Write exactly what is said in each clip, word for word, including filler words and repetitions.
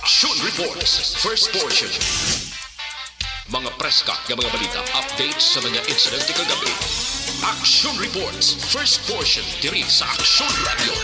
Action Reports, first portion. Mga preska nga mga balita, updates sa mga insidente kagabi. Action Reports, first portion, diri sa Action Radio.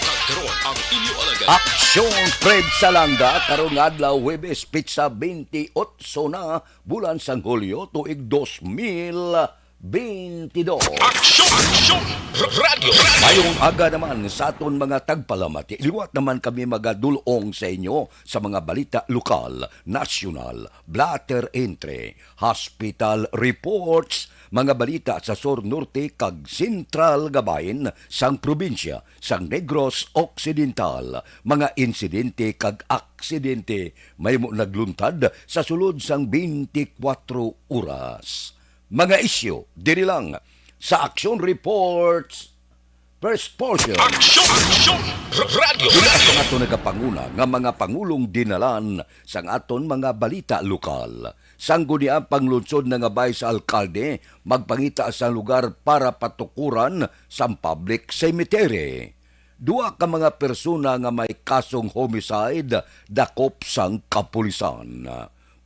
Kag karon ang inyo alagad. Aksyon, Fred Salanga, karong adlaw, Huwebes, petsa twenty-eight na, bulan sang Hulyo, tuig dos mil twenty-dos. Aksyon! Aksyon! R-, Radyo! Mayong aga naman sa aton mga tagpalamati. Liwat naman kami magadulong sa inyo sa mga balita lokal, nasyonal, blotter entry, hospital reports, mga balita sa sur, norte, kag sentral nga bahin sang probinsya sang Negros Occidental, mga insidente kag aksidente mahimo nagluntad sa sulod sang twenty-four oras. Mga isyu diri lang sa Action Reports, first portion. Aksyon! Aksyon! R-, Radyo! Duna sa aton nagapanguna nga mga pangulong dinalan sang aton mga balita lokal. Sangguniang panglungsod na nga Vice Alkalde magpangita sa lugar para patukuran sang public cemetery. Duha ka mga persona nga may kasong homicide dakop sang kapulisan.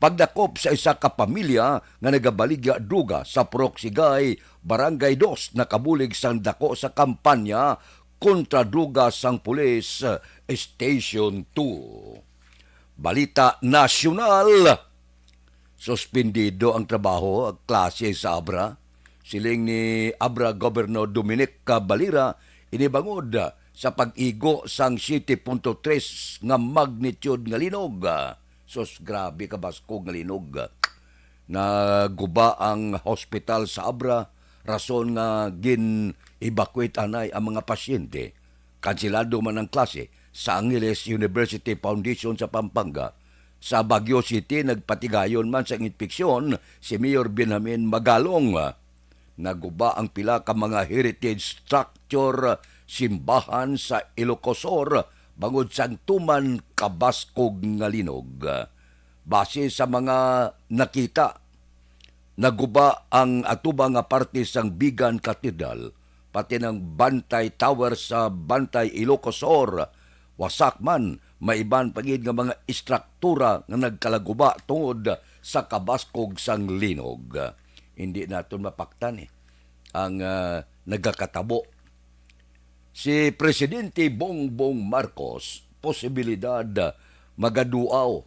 Pagdakop sa isa ka pamilya nga nagabaligya druga sa Purok Sigay, Barangay Dos, nakabulig sang dako sa kampanya kontra druga sang Police Station two. Balita nasyonal. Suspendido ang trabaho, klase sa Abra. Siling ni Abra Governor Dominic Cabalira, ini bangod sa pag-igo sang siyete punto tres nga magnitude nga linog. Sus, grabe ka baskog nga linog. Naguba ang hospital sa Abra, rason nga gin-evacuate anay ang mga pasyente. Kansilado man ang klase sa Angeles University Foundation sa Pampanga. Sa Baguio City, nagpatigayon man sang inspeksyon si Mayor Benjamin Magalong. Naguba ang pila ka mga heritage structure, simbahan sa Ilocos Sur bangod sang tuman kabaskog nga linog. Base sa mga nakita, naguba ang atubang nga parte sang Vigan Cathedral, pati ang Bantay Tower sa Bantay, Ilocos Sur. Wasak man, may iban pa gid nga mga istruktura nga nagkalaguba tungod sa kabaskog sang linog. Hindi naton mapaktan, eh, ang, ah, nagakatabo. Si Presidente Bongbong Marcos, posibilidad, ah, magaduaw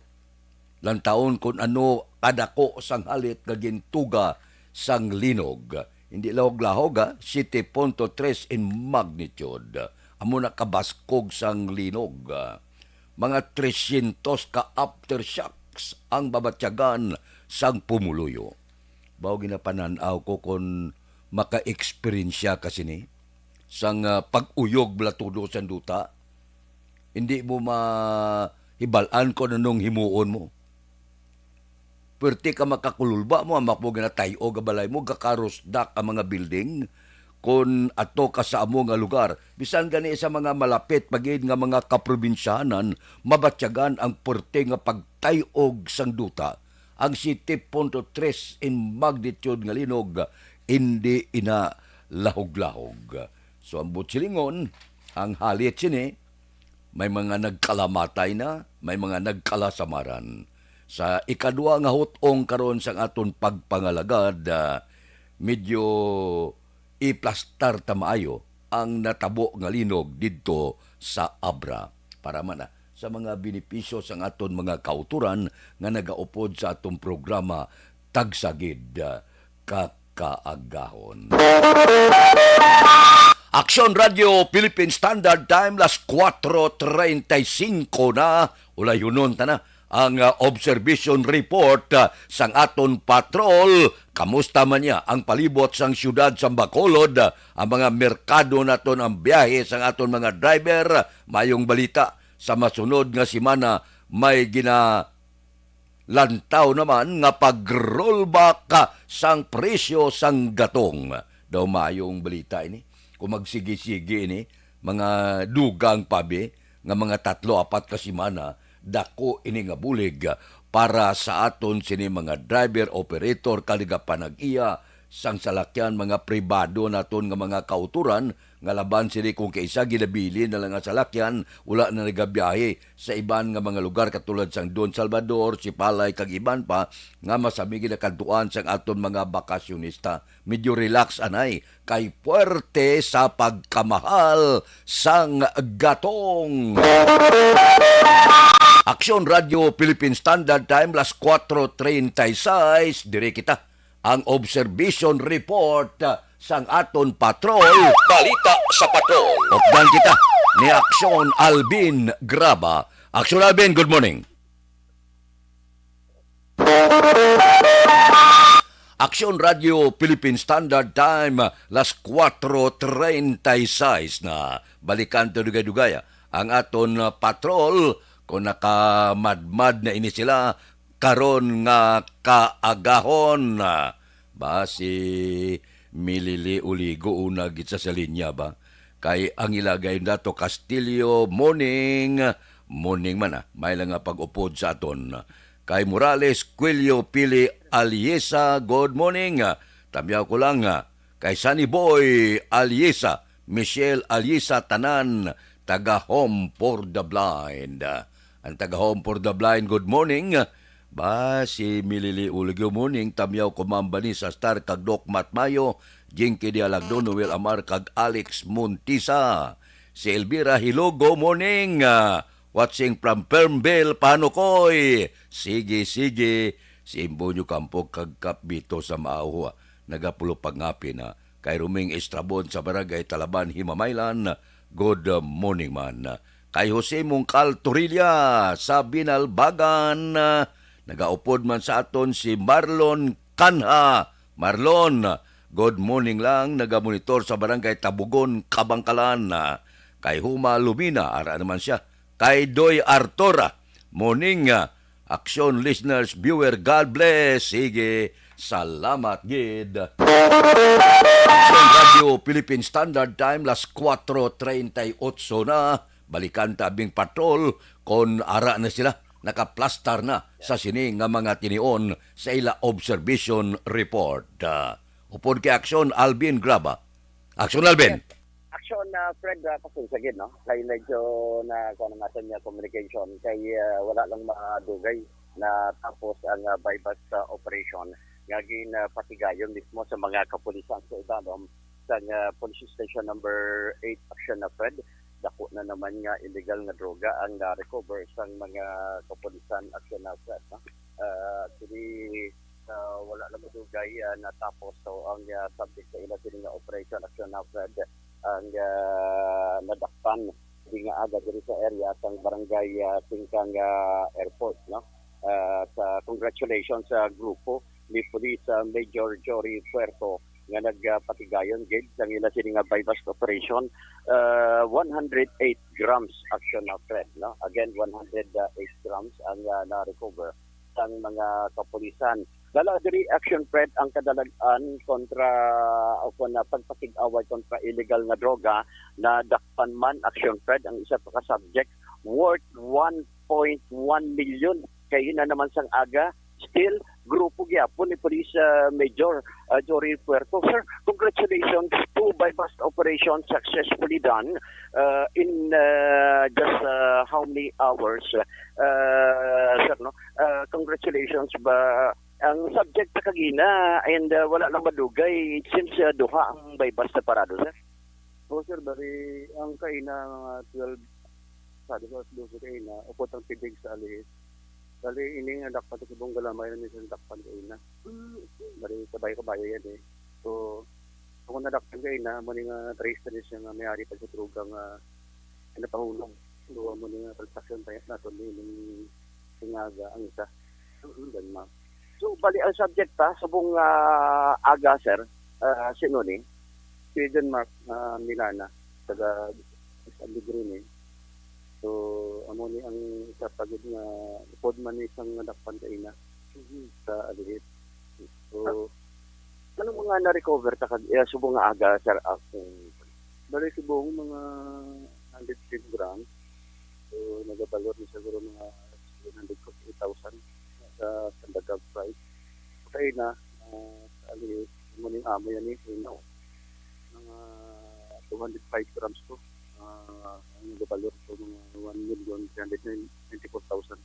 lantawon kon ano kadako sang halit nga gintuga sang linog. Hindi lahog-lahog, ha, siyete punto tres in magnitude. Amo na kabaskog sang linog. Mga trescientos ka aftershocks ang mabatyagan sang pumuluyo. Baw ginapanan-aw ko kon maka-eksperyensya ka sini sang, ah, pag-uyog bala tudo sang duta. Hindi mo mahibal-an kung anong himuon mo. Perti ka makakululba mo, amak mo ginatay-o nga balay mo, gakarusdak ang mga building. Kon ato ka sa amo nga lugar, bisan gani sa mga malapit pa gid nga mga kaprobinsyahanan, mabatyagan ang perti nga pagtay-og sang duta. Ang siyete punto tres in magnitude nga linog, hindi ina lahog-lahog. So, ang buot silingon, ang halit sini, may mga nagkalamatay na, may mga nagkalasamaran. Sa ikadua nga hut-ong karon sang aton pagpangalagad, ah, medyo iplastar ta maayo ang natabo nga linog didto sa Abra. Para man na sa mga benepisyo sang aton mga kautoran nga nagaupod sa aton programa, tagsa gid, ah, ka kaagahon. Aksyon Radio Philippine Standard Time, las kuwatro treinta y cinco na. Ulayhunon ta na ang, ah, observation report, ah, sang aton patrol. Kamusta man niya ang palibot sang siyudad sang Bacolod, ah, ang mga merkado naton, ang biyahe sang aton mga driver? Mayong balita, sa masunod nga semana may gina lantaw naman nga pag-rollback sang presyo sang gatong. Daw mayong balita ini. Kung magsigi-sigi ini, mga dugang pa bi nga mga tatlo, apat ka semana, dako ini nga bulig para sa aton sini mga driver, operator, kag nagapanag-iya sang salakyan, mga pribado naton nga mga kautoran nga laban sini kung kaisa ginabilin na lang nga salakyan, wala na nagabiyahe sa iban nga mga lugar katulad sang Don Salvador, Sipalay, kag iban pa nga masami ginakadtuan sang aton mga bakasyonista. Medyo relax anay kay puwerte sa pagkamahal sang gatong. Aksyon Radio Philippine Standard Time, las kuwatro treinta y seis, diri kita ang observation report, ah, sang aton patrol. Balita sa patrol. Updan kita ni Aksyon Alvin Graba. Aksyon Alvin, good morning. Aksyon Radio Philippine Standard Time, las kuwatro treinta y seis na. Balikan to dugay-dugay, ah, ang aton, ah, patrol kung nakamadmad na ini sila karon nga kaagahon. Ba, si Milili Uligo una gid sa, sa linya ba? Kay ang ilagay dato Castillo, morning. Morning man, ah. May lang nga pag-upod sa aton. Kay Morales, Quilio, Pili, Aliesa, good morning. Tamyaw ko lang, ah. Kay Sunny Boy, Aliesa, Michelle, Aliesa, tanan, taga Home for the Blind. Ang taga Home for the Blind, good morning. Ba, si Milili Uligo, morning. Tamyaw ko, Ma'am Vanessa Star, kag Doc Matt Mayo, Jinky Dialagdo, Noel Amar, kag Alex Montisa. Si Elvira Hilogo, morning. Ah, watching from Fernville, Panukoy. Sige, sige. Si Imbonyo Campo kag Kap Bito sa Maauho, ah, nagapulo pagngapin, ah. Kay Roming Estrabon sa Barangay Talaban, Himamaylan, good morning man. Kay Jose Mungkal Torilla sa Binalbagan, ah, nagaupod man sa aton si Marlon Canha. Marlon, good morning lang, nagamonitor sa Barangay Tabugon, Kabangkalan, ah. Kay Huma Lumina, ara naman siya. Kay Doy Artora, morning, ah, Aksyon listeners, viewer, God bless. Sige, salamat gid. Aksyon Radio Philippine Standard Time, las kuwatro treinta y ocho na. Balikan ta abing patrol kon ara na sila, nakaplastar na sa sini nga mga tinion sa ila observation report. Ah, upod kay Aksyon, Alvin Graba. Aksyon, Alvin. Yes. Aksyon, ah, Fred, ah, pasensya gid, no? Kay medyo na, kuwan ang aton nga communication, kay, ah, wala lang madugay na tapos ang, ah, buy-bust, ah, operation nga gin, ah, patigayon mismo sa mga kapulisan sa ibabaw sang, ah, Police Station Number Eight, Aksyon, ah, Fred. Dako na naman nga illegal nga droga ang na-recover sang mga kapulisan, Aksyon, ah, Fred, no? Ah, actually, ah, wala lang madugay, ah, natapos. So, ang, ah, subject sa ila sini nga operation, Aksyon, ah, Fred, ang, ah, nadakpan diri nga aga diri sa area sang barangay, ah, Singkang, ah, Airport, no? Ah, sa congratulations sa grupo ni Police, ah, Major Jory Puerto nga nagpatigayon gid sang ila sini nga buy-bust operation, ah, one hundred eight grams, Aksyon, ah, Fred, no? Again, one hundred eight grams ang, ah, na-recover sang mga kapulisan. Dala diri, Aksyon, Fred, ang kadalag-an kontra o kon, ah, pagpakig-away kontra illegal nga droga. Nadakpan man, Aksyon, Fred, ang isa pa ka subject worth one point one million. Kay ina naman sang aga, still, grupo gyapon ni Police, ah, Major, ah, Jory Puerto. Sir, congratulations to buy-bust operation successfully done, ah, in, ah, just, ah, how many hours, ah, sir, no? Ah, congratulations ba ang subject sa kagina and, ah, wala lang madugay, it seems, ah, duha ang buy-bust na parado, sir. Oo, sir, bali, ang kaina, mga twelve, sabi ko, alas dose kaina, upod ang pidig sa Alihis. Bali, ini nga dakpan sa Subong Galamay na minsan dakpan kaina. Mm. Bali, kabayo-kabayo yan eh. So, kung nadakpan kaina, mo ni nga trace na siya nga may ari pa sa droga nga pinapahulog. Duha mo ni nga transaction tayo natin ni, ni, ni nga aga ang isa. Mm, ganun, ma'am. So, bali, ang subject pa, subong, ah, aga, sir, ah, sino ni? Si John Mark, ah, Milana, taga San Pedro ni. So, amo ni ang isa pa gid nga upod man ni sang nadakpan kaina Mhm. sa Alihis. So, ano mga na-recover ta kag, eh, subong nga aga, sir, akong Bali, subong mga hundred ten grams. So, nagabalor ni siguro mga seven hundred forty-eight thousand sa standard price. Kaina, ah, sa Alihis, mo ning amo yan eh, you know, mga two hundred five grams to. Ah, ang nagabalor ko mga one million three hundred ninety-four thousand,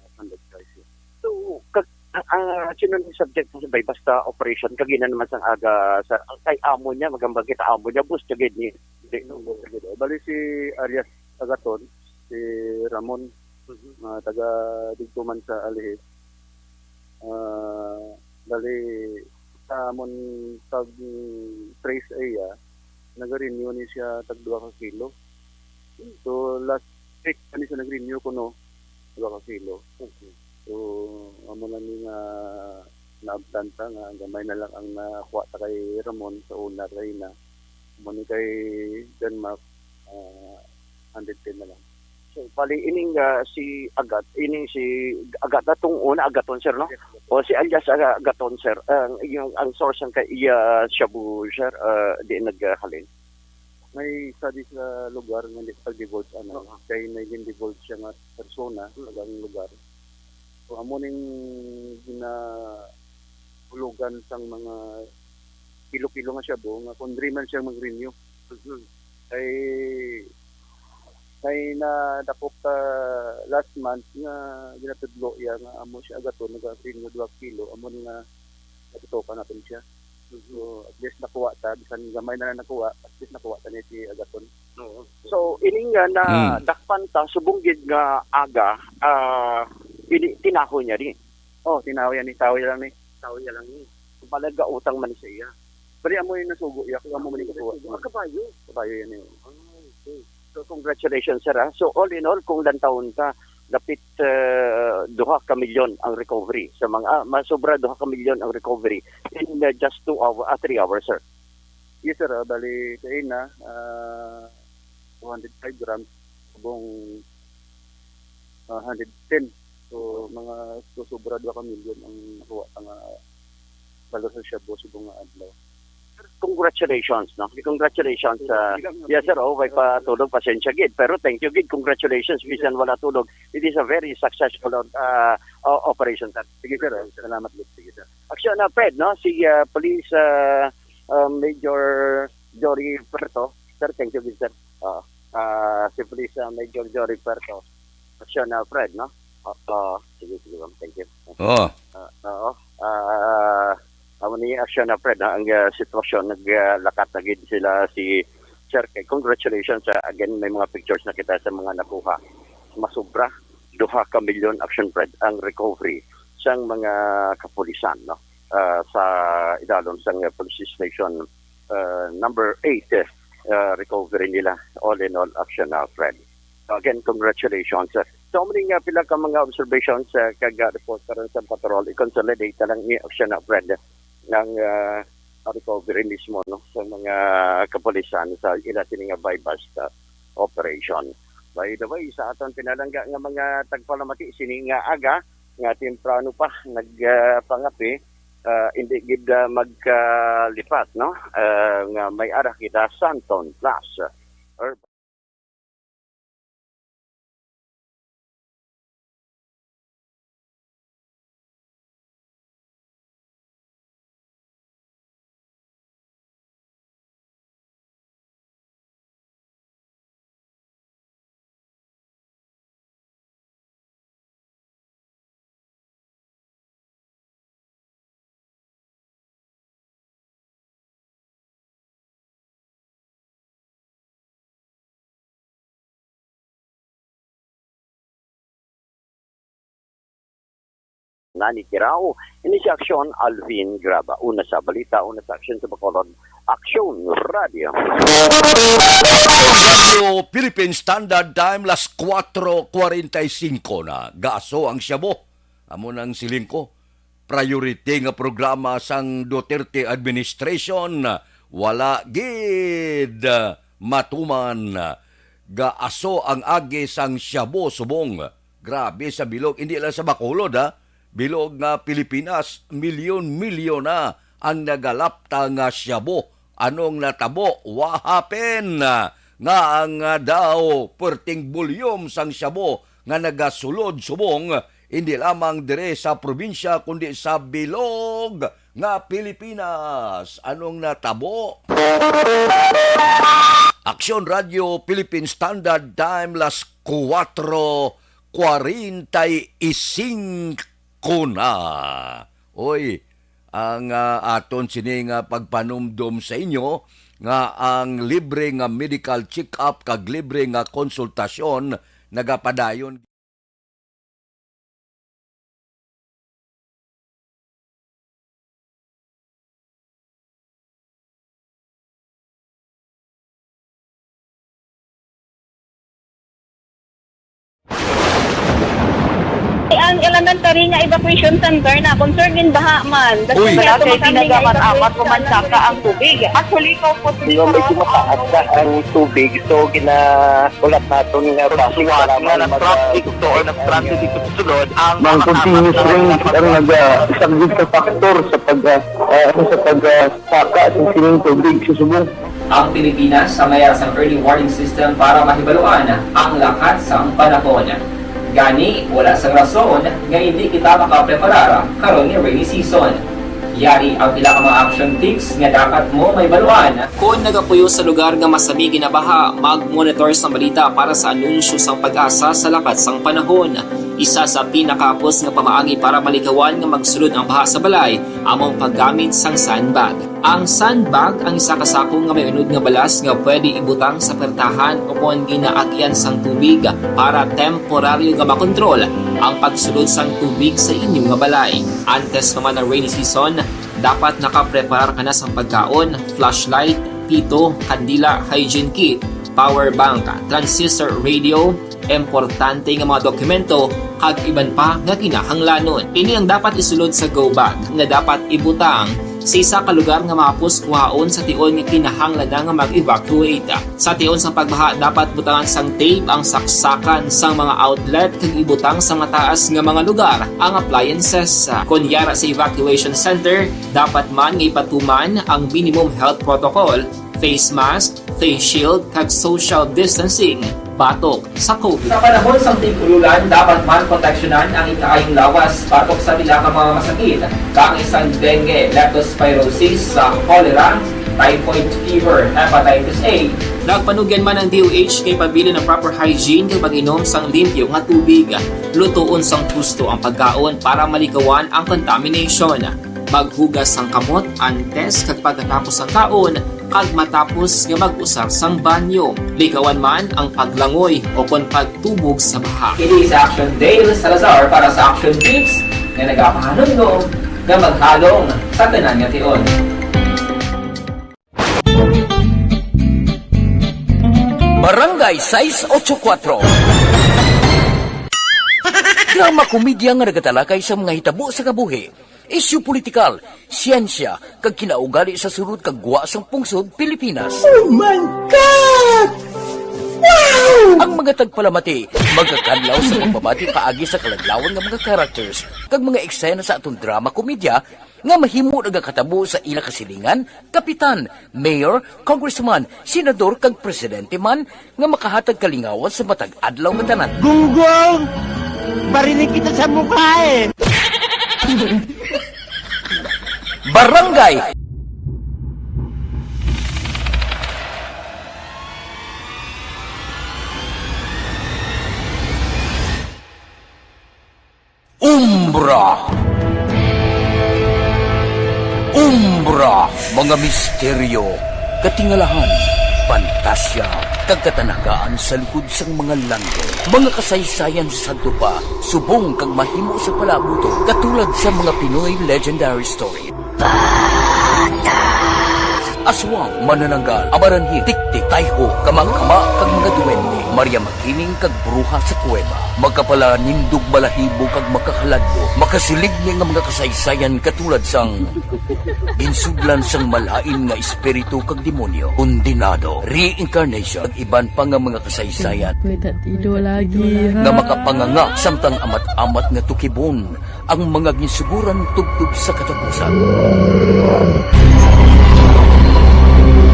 ah, hundred five yun. So, kag-, ah, ah, sino ni subject mo sa bay? Basta operation, kagina naman sang aga, sa, ang kay amo niya, magambag kita amo niya, boss, kagid ni, di, no, boss, kagid. Bali si alias Agaton, si Ramon, Mhm. ah, taga dito man sa Alihis. Ah, bali, sa amon pag-trace iya, nag-renew ni siya tag duha ka kilo. So, last week pa ni siya nag-renew kuno, duha ka kilo. So, amo lang ni nga naabtan ta nga gamay na lang ang nakuha ta kay Ramon sa una kay na. Amo ni kay Denmark, ah, hundred ten na lang. So, bali, ining, ah, si Agat, ining si Agat, atong una, Agaton, sir, no? Yes, sir. O si alias Aga-, Agaton, sir, ang, yung, ang source ng kay iya shabu, sir, ah, di naghalin. May study sa lugar nga di pag-divulge, ano, Oo. Kay may gin-divulge siya nga persona, Mm. kag ang lugar. So, amo ning ginahulugan sang mga kilo-kilo nga shabu nga kung diri man siya mag-renew. Mhm. Kay, kay nadakop ka last month nga ginatudlo iya nga amo siya agaton, nag-renew duha kilo, amo ni nga natutukan natin siya. Mhm. So, at least nakuha ta, bisan gamay na lang nakuha, at least nakuha ta niya si agaton. Oo. So, ini nga na Mm. dakpan ta, subong gid nga aga, ah, ini, tinaho niya ni. Oh, tinaho yan ni, tawo lang ni. Tawo niya lang ni. Balaga utang man sa iya. Bali, amo yung nasugo iya, kung amo man yung Nasugo. kakuha. Ah, kabayo. Kabayo yan yun. Ah, okay. So, congratulations, sir, ha. So, all in all, kung lantawon ta, dapit, ah, duha ka milyon ang recovery sa mga, ah, masobra duha ka milyon ang recovery in, ah, just two hour, ah, three hours, sir. Yes, sir. Ah, bali, sa ina, ah, two hundred five grams, subong, ah, hundred ten. So, mga susobra duha ka milyon ang nakuha nga balor sa shabu subong nga adlaw. Congratulations, no? Congratulations, ah, yes, sir. Oh, way pa tulog, pasensya gid. Pero thank you gid. Congratulations. Bisan wala tulog, it is a very successful, uh, uh, operation, sir. Sige, sir. Salamat gid. Sige, sir. Action na, Fred, no? Si, uh, Police, uh, uh, Major Jory Puerto. Sir, thank you gid, sir. Uh, uh, si Police, uh, Major Jory Puerto. Action na, Fred, no? Uh, uh, sige, sige, ma'am. Thank you. Oh. Uh, oo. Uh, amo ni action na, Fred, ha? Ang, uh, sitwasyon, naglakat na gid sila si Sir. Kay congratulations, uh, again, may mga pictures na kita sa mga nakuha. Masubra, duha ka milyon action, Fred, ang recovery sang mga kapulisan, no? Uh, sa idalom sang, uh, police station, uh, number eight, uh, recovery nila. All in all, action na, Fred. So again, congratulations, sir. So, muli nga pila ka mga observations, uh, kag, uh, report karon sa patrol, i-consolidate na lang ni action na, Fred, ng, uh, recovery mismo, no, sa mga kapulisan sa ila sini nga buy-bust, uh, operation. By the way, sa aton pinalangga nga mga tagpalamati, sini nga aga, nga temprano pa, nagpangapi, ah, hindi gid, ah, magkalipat, no? Ah, nga may ara kita, Santon Plus. Or Nani Kirao, ini si Aksyon Alvin Graba. Una sa balita, una sa aksyon sa Bacolod, Aksyon Radio. Radio Philippine Standard Time, las cuatro cuarenta y cinco na. Gaaso ang shabu. Amo nang siling ko, priority nga programa sang Duterte administration, wala gid matuman. Gaaso ang agi sang shabu subong. Grabe sa bilog, hindi lang sa Bacolod, ha. Bilog nga Pilipinas, milyon-milyon na ang nagalapta nga shabu. Anong natabo? What happened? Nga ang, ah, daw perting volume sang shabu nga nagasulod subong, hindi lamang dire sa probinsya, kundi sa bilog nga Pilipinas, anong natabo? Aksyon Radio Philippine Standard Time, las kuwatro kwarenta y singko na. Oy, ang, ah, aton sini nga pagpanumdom sa inyo nga ang libre nga medical check-up kag libre nga konsultasyon nagapadayon. Ang elementary nga evacuation center na concerned in baha man. That's Uy. why Wala ato kay makami nga ginamat-amat evacuation ko man saka ang tubig. Actually, ikaw po, Di ba, medyo mataas na ang tubig, so gina-, ulat naton nga Pagsuwat para nga may nag-traffic maga- to or nag-transit dito sa sulod, ang Mang mga continuous kasama rain na ang naga-, isa gid sa factor sa pag, ah, ah, ano, sa pag, ah, saka sa sining tubig sa subong. Ang Pilipinas sa mayara sang early warning system para mahibaluan ang lakat sang panahon. Gani, wala sang rason nga indi kita makapreparar karon nga rainy season. Yari ang pila ka mga action tips nga dapat mo mahibaluan. Kon nagapuyo sa lugar nga masami ginabaha, mag-monitor sang balita para sa anunsyo sang PAGASA sa lakat sang panahon. Isa sa pinakahapos nga pamaagi para malikawan nga magsulod ang baha sa balay amo ang paggamit sang sandbag. Ang sandbag ang isa ka sako nga may unod nga balas nga pwede ibutang sa pertahan o kon ginaagyan sang tubig para temporaryo nga makontrol ang pagsulod sang tubig sa inyo nga balay. Antes pa man ang rainy season, dapat nakapreparar ka na sang pagkaon, flashlight, pito, kandila, hygiene kit, power bank, transistor radio, importante nga mga dokumento, kag iban pa nga kinahanglanon. Ini ang dapat isulod sa go bag nga dapat ibutang sa isa ka lugar nga mahapos kuhaon sa tion nga kinahanglan na nga mag-evacuate. Sa tion sang pagbaha, dapat butangan sang tape ang saksakan sang mga outlet kag ibutang sa mataas nga mga lugar ang appliances. Kon yara sa evacuation center, dapat man nga ipatuman ang minimum health protocol, face mask, face shield, kag social distancing batok sa COVID. Sa panahon sang tig-ululan, dapat man proteksyonan ang ikaayong lawas batok sa pila ka mga masakit, kaangay sang dengue, leptospirosis, sa cholera, typhoid fever, hepatitis A. Nagpanugyan man ang D O H nga ipabilin ang proper hygiene kag pag-inom sang limpyo nga tubig. Lutoon sang husto ang pagkaon para malikawan ang contamination. Maghugas sang kamot antes kag pagkatapos sang kaon, kag matapos nga mag-usar sang banyo. Likawan man ang paglangoy o kon pagtubog sa baha. Ini si Action Dale Salazar para sa Action Tips nga nagapahanumdom nga maghalong sa tanan nga tion. Barangay sais ocho kuwatro. Drama komedya nga nagatalakay sa mga hitabo sa kabuhi, isyu politikal, siyensya, kag kinaugali sa sulod kag gwa sang pungsod Pilipinas. Oh my God! Wow! Ang mga tagpalamati magakadlaw sa pagpamati paagi sa kaladlawan nga mga characters kag mga eksena sa aton drama komedya nga mahimo nagakatabo sa ila kasilingan, kapitan, mayor, congressman, senador, kag presidente man nga makahatag kalingawan sa matag adlaw nga tanan. Gunggong! Barinig kita sa mukha eh! Barangay Umbra. Umbra, mga misteryo, katingalahan, pantasya, kag katanagaan sa likod sang mga landong. Mga kasaysayan sa sadto pa, subong kag mahimo sa palaabuton, katulad sa mga Pinoy legendary story. Aswang, manananggal, amaranhit, tiktik, tayho, kamakama, kag mga duwende, Maria Makiling, kag bruha sa kuweba. Makapalanindog, balahibo, kag makakaladlok. Makasiling ni nga mga kasaysayan katulad sang ginsudlan sang malain nga espiritu kag demonyo, kondenado, reincarnation, kag iban pa nga mga kasaysayan May tatido lagi, ha? nga makapanganga samtang amat-amat nga tukibon ang mga ginsuguran tubtob sa katapusan.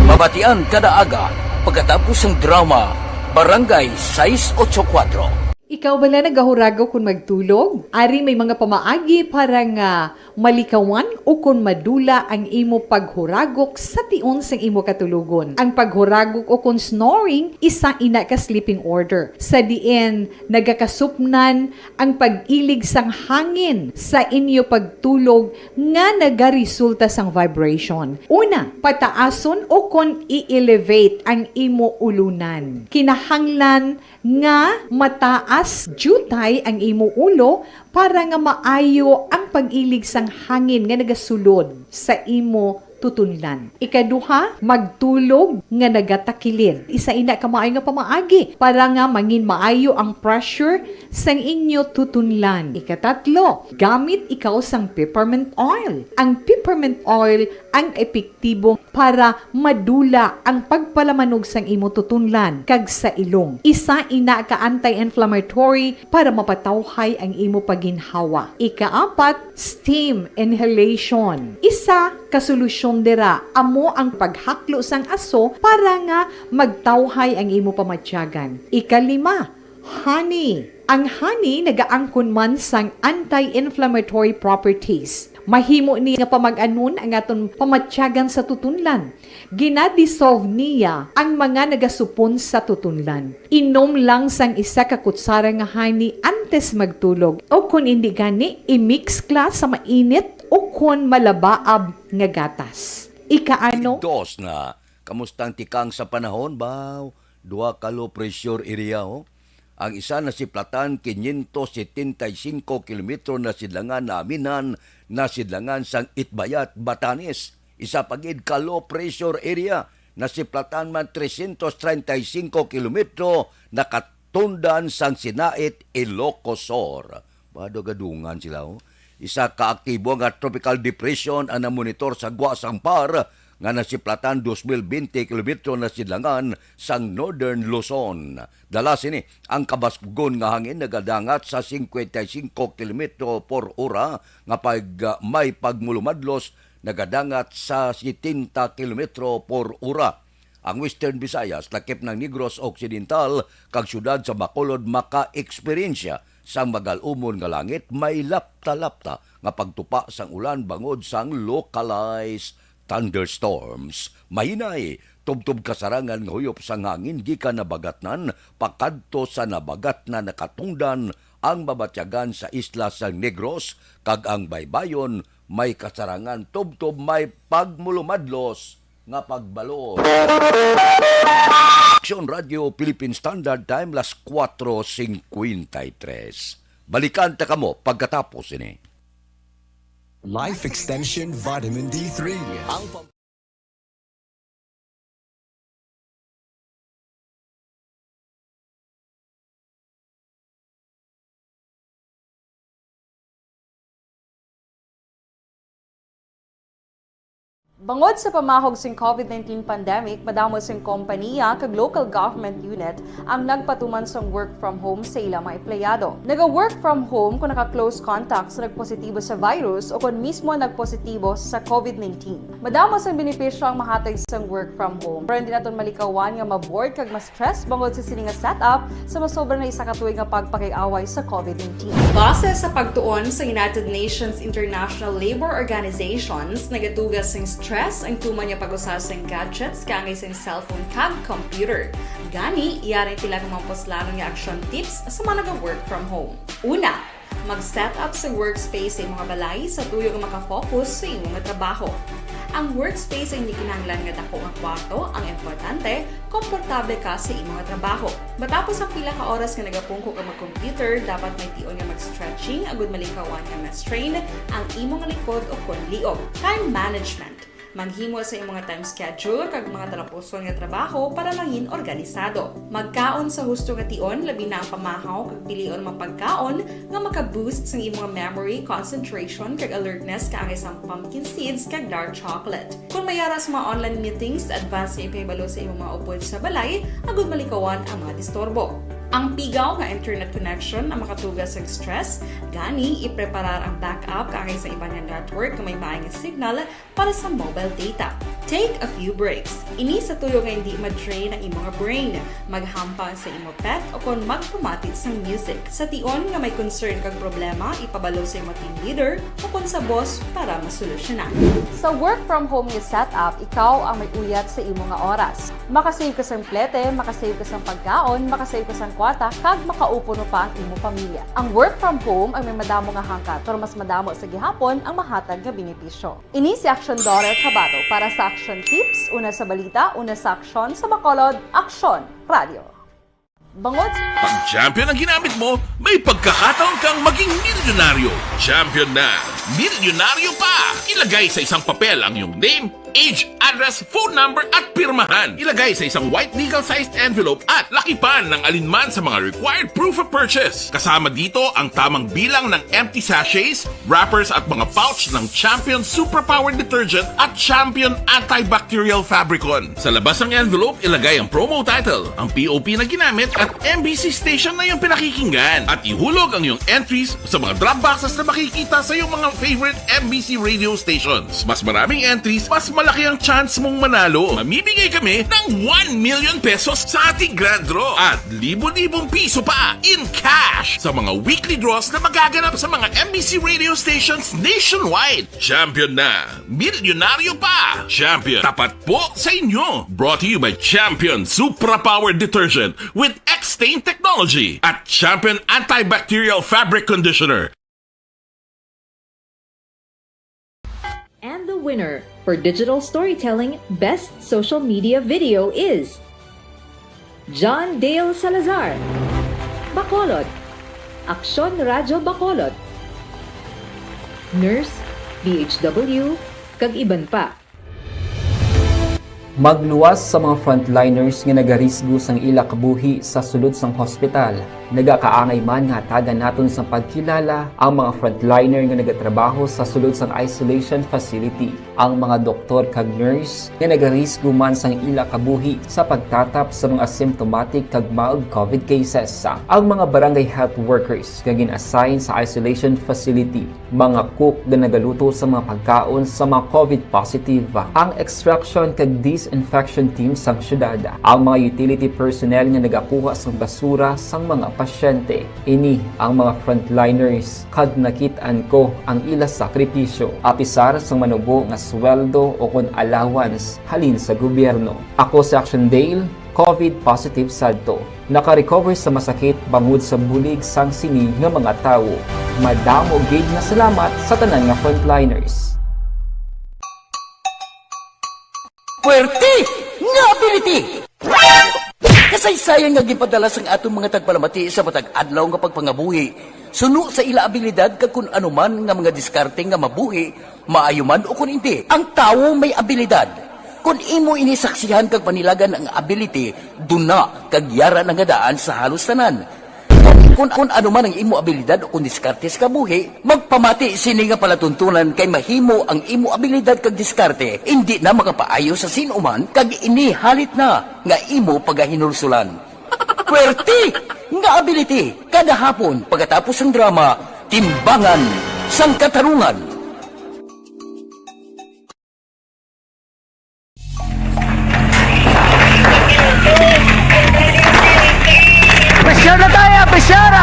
Mabatian kada aga pagkatapos sang drama Barangay sais ocho kuwatro. Ikaw bala nagahuragaw kon magtulog? Ari may mga pamaagi para nga malikawan ukon madula ang imo paghuragok sa tion sang imo katulogon. Ang paghuragok ukon snoring, isa ina ka sleeping order, sa diin nagakasupnan ang pag-ilig sang hangin sa inyo pagtulog nga nagaresulta sang vibration. Una, pataason ukon i-elevate ang imo ulunan. Kinahanglan nga mataas diutay ang imo ulo para nga maayo ang pag-ilig sang hangin nga nagasulod sa imo tutunlan. Ikaduha, magtulog nga nagatakilid. Isa ina ka maayo nga pamaagi para nga mangin maayo ang pressure sang inyo tutunlan. Ikatatlo, gamit ikaw sang peppermint oil. Ang peppermint oil ang epektibo para madula ang pagpalamanog sang imo tutunlan kag sa ilong. Isa ina ka anti-inflammatory para mapatawhay ang imo pagginhawa. Ikaapat, steam inhalation. Isa ka solusyon dira amo ang paghaklo sang aso para nga magtawhay ang imo pamatyagan. Ikalima, honey. Ang honey nagaangkon man sang anti-inflammatory properties. Mahimo ni nga pamag-anon ang aton pamatyagan sa tutunlan. Gina-dissolve niya ang mga nagasupon sa tutunlan. Inom lang sang isa ka kutsara nga honey antes magtulog, o kon indi gani, i-mix kla sa mainit o kon malabaab nga gatas. Ikaano? Dos na, kamusta ang tikang sa panahon, baw? Duha ka low pressure area, oh. Ang isa nasiplatan quinientos setenta y cinco kilometro na sidlangan, naaminan na sidlangan sang Itbayat, Batanes. Isa pa gid ka low pressure area nasiplatan man trescientos treinta y cinco kilometro nakatundan sang Sinait, Ilocos Sur. Bado gadungan sila, oh. Isa ka aktibo nga tropical depression ang namonitor sa gwa sang Par nga nasiplatan dos mil bente kilometro na sidlangan sang Northern Luzon. Dala sini ang kabasgon nga hangin nagadangat sa cincuenta y cinco kilometro por ora nga pag, may pagmulumadlos nagadangat sa setenta kilometro por ora. Ang Western Visayas, lakip ng Negros Occidental, kag siyudad sa Bacolod maka-eksperyensya sang magal-umon nga langit, may lapta-lapta nga pagtupa sang ulan bangod sang localized thunderstorms. Mahinay, tubtob kasarangan nga huyop sang hangin gikan nabagatnan pakadto sa nabagatnan nakatungdan ang mabatyagan sa isla sang Negros, kag ang baybayon may kasarangan tubtob may pagmulumadlos nga pagbalod. Aksyon Radio Philippine Standard Time, las cuatro cincuenta y tres. Balikan ta kamo pagkatapos ini. Life Extension Vitamin D three. Ang pam- Bangod sa pamahog sing COVID nineteen pandemic, madamo sing kompaniya kag local government unit ang nagpatuman sang work from home sa ila mga empleyado. Naga-work from home kung naka-close contact sa nagpositibo sa virus o kon mismo nagpositibo sa COVID nineteen. Madamo sang benepisyo ang mahatag sang work from home, pero hindi naton malikawan nga ma-bored kag ma-stress bangod sa sini nga setup sa masobra na isa ka tuig nga pagpakig-away sa COVID nineteen. Base sa pagtuon sa United Nations International Labour Organizations, nagatuga sing stress ang tuman nga pag-usa sing gadgets kaangay sing cellphone kag computer. Gani, yari tila nga mga puslanon nga action tips sa mga naga-work from home. Una, mag-set up sa workspace sa imong balay sa tuyo nga makafocus sa imong trabaho. Ang workspace ay hindi kinahanglan nga dako nga kwarto, ang importante, komportable ka sa imong trabaho. Matapos ang pila ka oras nga nagapungko ka mag-computer, dapat may tion nga mag-stretching agud malikawan nga ma-strain ang imong likod o kon liog. Time management. Maghimo sa imong time schedule kag mga talapuson nga trabaho para mangin organisado. Magkaon sa husto nga tion, labi na ang pamahaw kag pilion mga pagkaon nga maka-boost sang imong memory, concentration, kag alertness, kaangay sang pumpkin seeds kag dark chocolate. Kon may ara sa mga online meetings, advance nga ipahibalo sa imong mga upod sa balay agud malikawan ang mga disturbo. Ang pigaw nga internet connection ang makatuga sa stress, gani ipreparar ang backup kaangay sa iban nga network nga may maay nga signal para sa mobile data. Take a few breaks. Ini sa tuyo nga hindi ma-drain ang imo nga brain, maghampang sa imo pet, o kon magpamati sang music. Sa tion nga may concern kag problema, ipabalo sa imo team leader o kon sa boss para masolusyonan. Sa work from home nga setup, ikaw ang may uyat sa imo nga oras. Makasave ka sang plete, makasave ka sang pagkaon, makasave ka sang kwarta, kag makaupuno pa ang imo pamilya. Ang work from home ang may madamo nga hangkat, pero mas madamo sa gihapon ang mahatag nga benepisyo. Ini si Action Daughter Kabato para sa Action Tips, una sa balita, una sa aksyon, sa Bacolod, Aksyon Radio. Bangod Pag champion ang ginamit mo, may pagkakataon kang maging milyonaryo. Champion na! Milyonaryo pa! Ilagay sa isang papel ang iyong name, age, address, phone number, at pirmahan. Ilagay sa isang white legal-sized envelope at lakipan ng alinman sa mga required proof of purchase. Kasama dito ang tamang bilang ng empty sachets, wrappers, at mga pouch ng Champion Superpower Detergent at Champion Antibacterial Fabricon. Sa labas ng envelope, ilagay ang promo title, ang P O P na ginamit, at M B C station na iyong pinakikinggan. At ihulog ang iyong entries sa mga drop boxes na makikita sa iyong mga favorite M B C radio stations. Mas maraming entries, mas malaki ang chance mong manalo. Mamimigay kami ng one million pesos sa ating grand draw at libo-libong piso pa in cash sa mga weekly draws na magaganap sa mga M B C radio stations nationwide. Champion na! Milyonaryo pa! Champion, tapat po sa inyo! Brought to you by Champion Supra Power Detergent with X-Stain Technology at Champion Antibacterial Fabric Conditioner. And the winner for digital storytelling best social media video is John Dale Salazar, Bacolod, Aksyon Radyo Bacolod, Nurse, D H W, kag iban pa. Magluwas sa mga frontliners nga nagarisgo sang ila kabuhi sa sulod sang hospital. Nagakaangay man nga hatagan naton sang pagkilala ang mga frontliner nga nagatrabaho sa sulod sang isolation facility, ang mga doktor kag nurse nga nagarisgo man sang ila kabuhi sa pagtatap sa mga asymptomatic kag mild COVID cases, ang mga barangay health workers nga gin-assign sa isolation facility, mga cook nga nagaluto sa mga pagkaon sa mga COVID positive, ang extraction kag disinfection team sang syudad, ang mga utility personnel nga nagakuha sang basura sang mga pasyente. Ini ang mga frontliners, kag nakit-an ko ang ila sakripisyo, apisar sang manubo nga sweldo o kon allowance halin sa gobyerno. Ako si Action Dale, COVID positive sadto. Naka-recover sa masakit bangod sa bulig sang sini nga mga tawo. Madamo gid nga salamat sa tanan nga frontliners. Puwerte nga ability! Kasaysayan nga ginpadala sang aton mga tagpalamati sa matag adlaw nga pagpangabuhi, suno sa ila abilidad kag kun ano man nga mga diskarte nga mabuhi, maayo man o kun indi. Ang tawo may abilidad. Kun imo ini saksihan kag panilagan ang ability, duna kag yara na nga daan sa halos tanan. Kun, kun ano man ang imo abilidad o kun diskarte sa kabuhi, magpamati sini nga palatuntunan kay mahimo ang imo abilidad kag diskarte indi na makapaayo sa sin-o man kag ini halit na nga imo pagahinulsulan. Puwerte nga ability kada hapon pagkatapos sang drama, Timbangan sang Katarungan. Pressure na tayo! Pressure!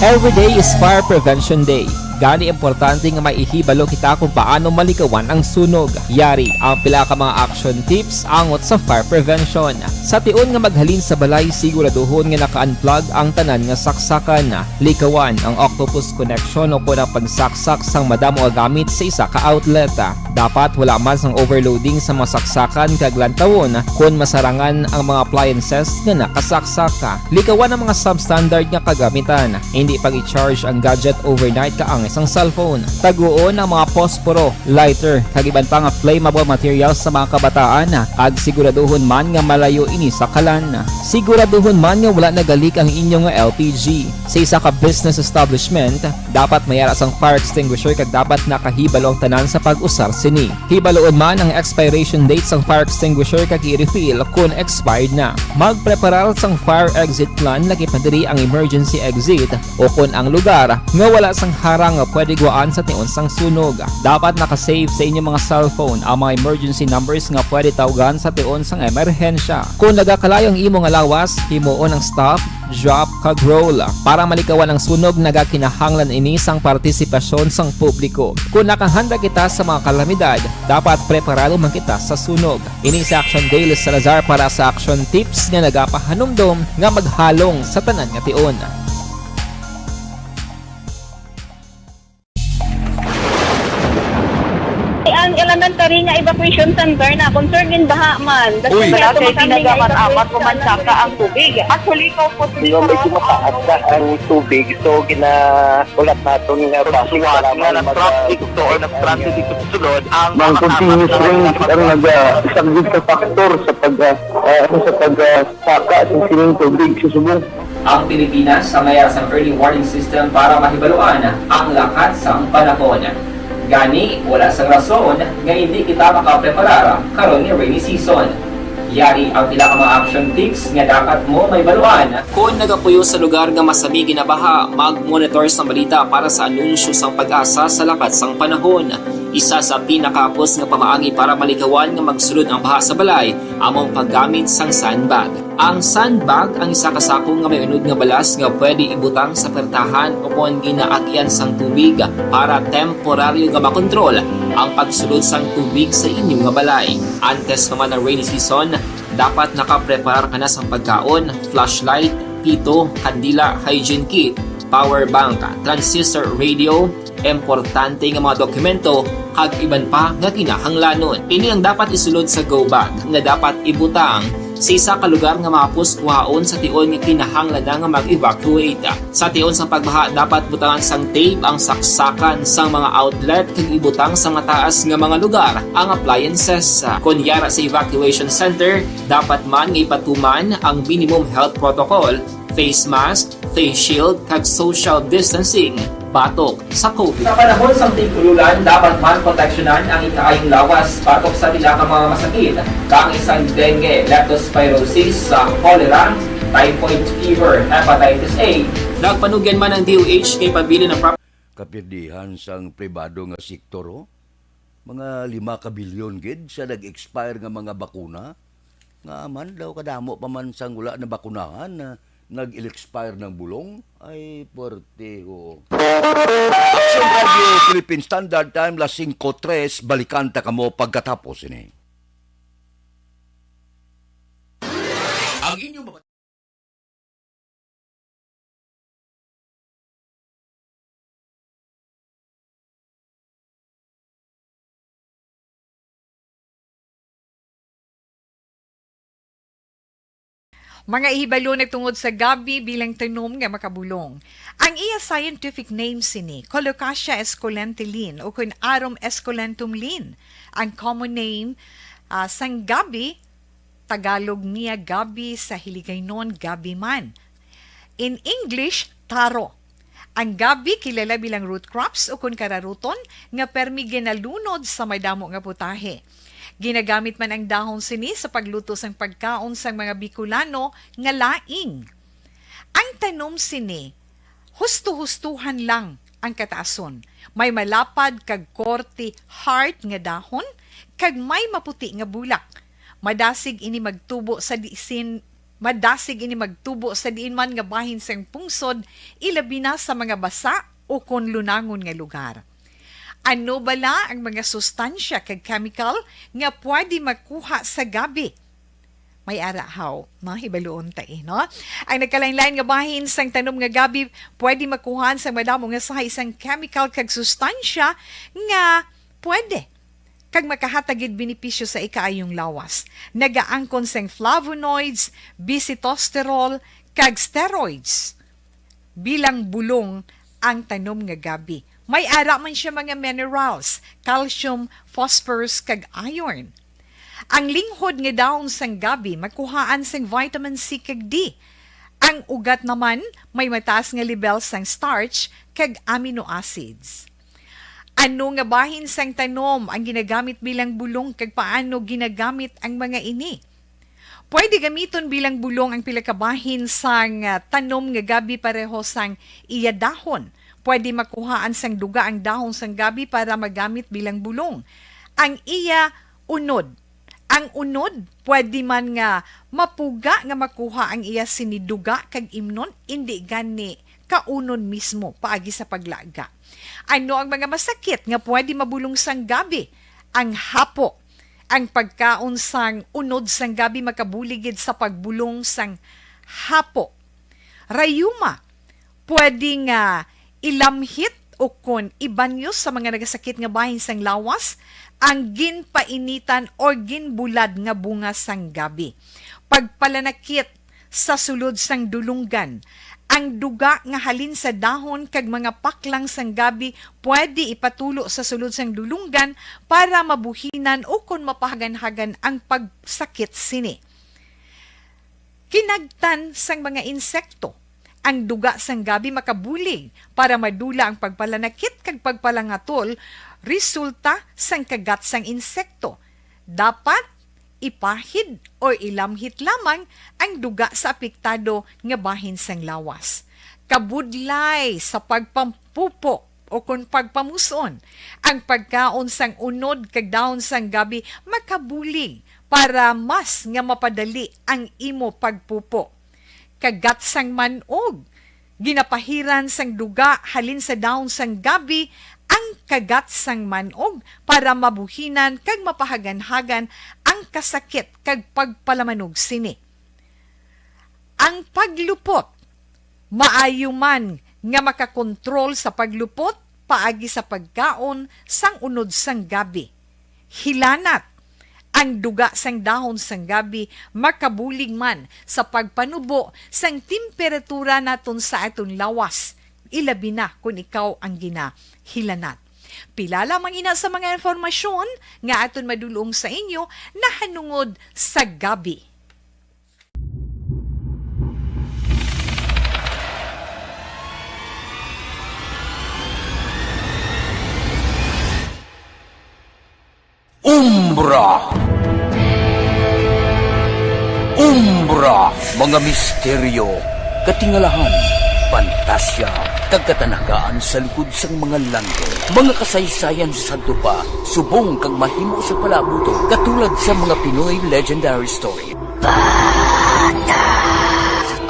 Every day is Fire Prevention Day. Gani, importante nga may ihibalo kita kung paano malikawan ang sunog. Yari ang pila ka mga action tips angot sa fire prevention. Sa tion nga maghalin sa balay, siguraduhon nga naka-unplug ang tanan nga saksakan. Likawan ang octopus connection o kon ang pagsaksak sang madamo nga gamit sa isa ka outlet. Dapat wala man sang overloading sa mga saksakan kag lantawon kon masarangan ang mga appliances nga nakasaksak. Likawan ang mga substandard nga kagamitan. Hindi pag-i-charge ang gadget overnight kaangay sang cellphone. Taguon ang mga posporo, lighter, kag iban pa nga flammable materials sa mga kabataan, kag siguraduhon man nga malayo ini sa kalan. Siguraduhon man nga wala nagalik ang inyo nga L P G. Sa isa ka business establishment, dapat may ara sang fire extinguisher kag dapat nakahibalo ang tanan sa pag-usar sini. Hibaluon man ang expiration date sang fire extinguisher kag i-refill kon expired na. Magpreparar sang fire exit plan, lakip na diri ang emergency exit o kon ang lugar nga wala sang harang nga pwede guwaan sa tion sang sunog. Dapat naka-save sa inyo mga cellphone ang mga emergency numbers nga pwede tawgan sa tion sang emerhensya. Kung nagakalayo ang imo nga lawas, himuon ang stop, drop, kag roll. Para malikawan ang sunog, nagakinahanglan ini sang partisipasyon sang publiko. Kung nakahanda kita sa mga kalamidad, dapat preparado man kita sa sunog. Ini si Action Dale Salazar para sa Action Tips nga nagapahanumdom nga maghalong sa tanan nga tion. Ang elementary nga evacuation center na concerned in baha man. Uy. Wala kay tinaga man amat ko man saka ang tubig. Actually, ko po. Nga medyo mataas na ang tubig, so ginaulat naton nga basi suwat nga nag-traffic to or nag-transit dito sa sulod ang mga continuous rain ang nagasaglit sa factor sa pag, ah, ah, sa pag, ah, saka sa sining tubig sa subong. Ang Pilipinas sa mayar sang early warning system para mahibaluan ang lakat sang panahon. Gani, wala sang rason nga hindi kita makapreparar karon nga rainy season. Yari ang pila ka mga action tips nga dapat mo mahibaluan. Kon nagapuyo sa lugar nga masami ginabaha, mag-monitor sang balita para sa anunsyo sang PAGASA sa lakat sang panahon. Isa sa pinakahapos nga pamaagi para malikawan nga magsulod ang baha sa balay amo ang paggamit sang sandbag. Ang sandbag ang isa ka sako nga may unod nga balas nga pwede ibutang sa pertahan o kon ginaagian sang tubig para temporaryo nga makontrol ang pagsulod sang tubig sa inyo nga balay. Antes pa man ang rainy season, dapat nakapreparar ka na sang pagkaon, flashlight, pito, kandila, hygiene kit, power bank, transistor radio, importante nga mga dokumento, kag iban pa nga kinahanglanon. Ini ang dapat isulod sa go bag nga dapat ibutang sa isa ka lugar nga mahapos kuhaon sa tion nga kinahanglan na nga mag-evacuate. Sa tion sang pagbaha, dapat butangan sang tape ang saksakan sang mga outlet kag ibutang sa mataas nga mga lugar ang appliances. Kon yara sa evacuation center, dapat man nga ipatuman ang minimum health protocol, face mask, face shield, kag social distancing batok sa COVID. Sa panahon sang tig-ululan, dapat man proteksyonan ang ikaayong lawas batok sa pila ka mga masakit, kaangay sang dengue, leptospirosis, sa cholera, typhoid fever, hepatitis A. Nagpanugyan man ang D O H kay pabilin ang prop- Kapirdihan sang pribado nga sektor, oh. Mga lima ka bilyon gid sa nag-expire nga mga bakuna. Nga man daw kadamo pa man sang wala nabakunahan na nag-expire ng bulong. Ay, puwerte, ho. Action Radio Philippine Standard Time, las singko tres. Balikan ta kamo pagkatapos ini. Ang inyong mga Mga ihibalon tungod sa gabi bilang tanom nga makabulong. Ang iya scientific name sini, Colocasia esculenta Lin, o kun Arum esculentum Lin. Ang common name, ah, sang gabi, Tagalog niya gabi, sa Hiligaynon gabi man. In English, taro. Ang gabi kilala bilang root crops o kun kararuton nga permi ginalunod sa madamo nga putahe. Ginagamit man ang dahon sini sa pagluto sang pagkaon sang mga Bicolano nga laing. Ang tanom sini, husto-hustuhan lang ang kataason. May malapad kag korte heart nga dahon, kag may maputi nga bulak. Madasig ini magtubo sa disin, madasig ini magtubo sa diin man nga bahin sang pungsod, ilabi na sa mga basa o kon lunangon nga lugar. Ano bala ang mga sustansya kag chemical nga pwede makuha sa gabi? May ara haw, no? Hibaluon ta, eh, no? Ang nagkalain-lain nga bahin sang tanom nga gabi pwede makuhaan sang madamo nga sahay sang chemical kag sustansya nga pwede kag makahatag gid benepisyo sa ikaayong lawas. Nagaangkon sang flavonoids, bisitosterol, kag steroids. Bilang bulong ang tanom nga gabi. May ara man siya mga minerals, calcium, phosphorus, kag iron. Ang linghod nga dahon sang gabi makuhaan sang vitamin C kag D. Ang ugat naman may mataas nga lebel sang starch kag amino acids. Ano nga bahin sang tanom ang ginagamit bilang bulong kag paano ginagamit ang mga ini? Pwede gamiton bilang bulong ang pila ka bahin sang, ah, tanom nga gabi pareho sang iya dahon. Pwede makuhaan sang duga ang dahon sang gabi para magamit bilang bulong. Ang iya unod. Ang unod, pwede man nga mapuga nga makuha ang iya sini duga kag imnon, indi gani kaunon mismo paagi sa paglaga. Ano ang mga masakit nga pwede mabulong sang gabi? Ang hapo. Ang pagkaon sang unod sang gabi makabulig gid sa pagbulong sang hapo. Rayuma, pwede nga ilamhit o kon ibanyo sa mga nagasakit nga bahin sang lawas ang ginpainitan or ginbulad nga bunga sang gabi. Pagpalanakit sa sulod sang dulunggan. Ang duga nga halin sa dahon kag mga paklang sang gabi pwede ipatulo sa sulod sang dulunggan para mabuhinan o kon mapahaganhagan ang pagsakit sini. Kinagtan sang mga insekto. Ang duga sang gabi makabulig para madula ang pagpalanakit kag pagpalangatol resulta sang kagat sang insekto. Dapat ipahid o ilamhit lamang ang duga sa apektado nga bahin sang lawas. Kabudlay sa pagpampupo o kon pagpamuson. Ang pagkaon sang unod kag dahon sang gabi makabulig para mas nga mapadali ang imo pagpupo. Kagat sang man-og. Ginapahiran sang duga halin sa dahon sang gabi ang kagat sang man-og para mabuhinan kag mapahaganhagan ang kasakit kag pagpalamanog sini. Ang paglupot. Maayo man nga makakontrol sa paglupot paagi sa pagkaon sang unod sang gabi. Hilanat. Ang duga sang dahon sang gabi makabulig man sa pagpanubo sang temperatura naton sa aton lawas, ilabi na kon ikaw ang ginahilanat. Pila lamang ina sa mga impormasyon nga aton madulong sa inyo nahanungod sa gabi. Umbra. Umbra, mga misteryo, katingalahan, pantasya, kag katanagaan sa likod sang mga langit. Mga kasaysayan sa sadto pa, subong kag mahimo sa palaabuton, katulad sa mga Pinoy legendary story.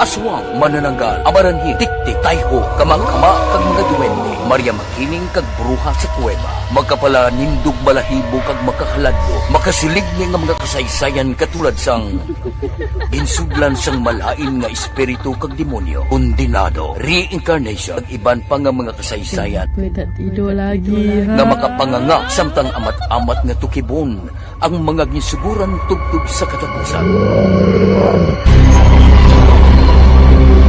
Aswang, manananggal, amaranhit, tiktik, tayho, kamangkama, kag mga duwende, Maria Makiling kag bruha sa kuweba, makapalanindog balahibo kag makahaladlok, makasilig ni nga mga kasaysayan katulad sang ginsudlan sang malain nga espiritu kag demonyo, kondenado, reincarnation, kag iban pa nga mga kasaysayan Kwenta tido lagi, ha? Nga makapanganga samtang amat-amat nga tukibon ang mga ginsuguran tubtob sa katapusan.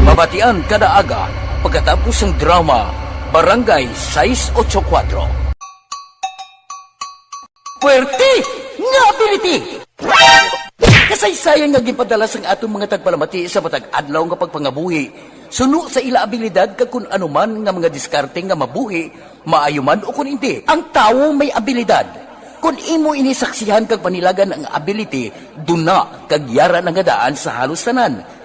Mabatian kada aga pagkatapos sang drama Barangay sais ocho kuwatro. Puwerte nga ability! Kasaysayan nga ginpadala sang aton mga tagpalamati sa matag adlaw nga pagpangabuhi, suno sa ila abilidad kag kun ano man nga mga diskarte nga mabuhi, maayo man o kun indi. Ang tawo may abilidad. Kun imo ini saksihan kag panilagan ang ability, duna kag yara na nga daan sa halos tanan.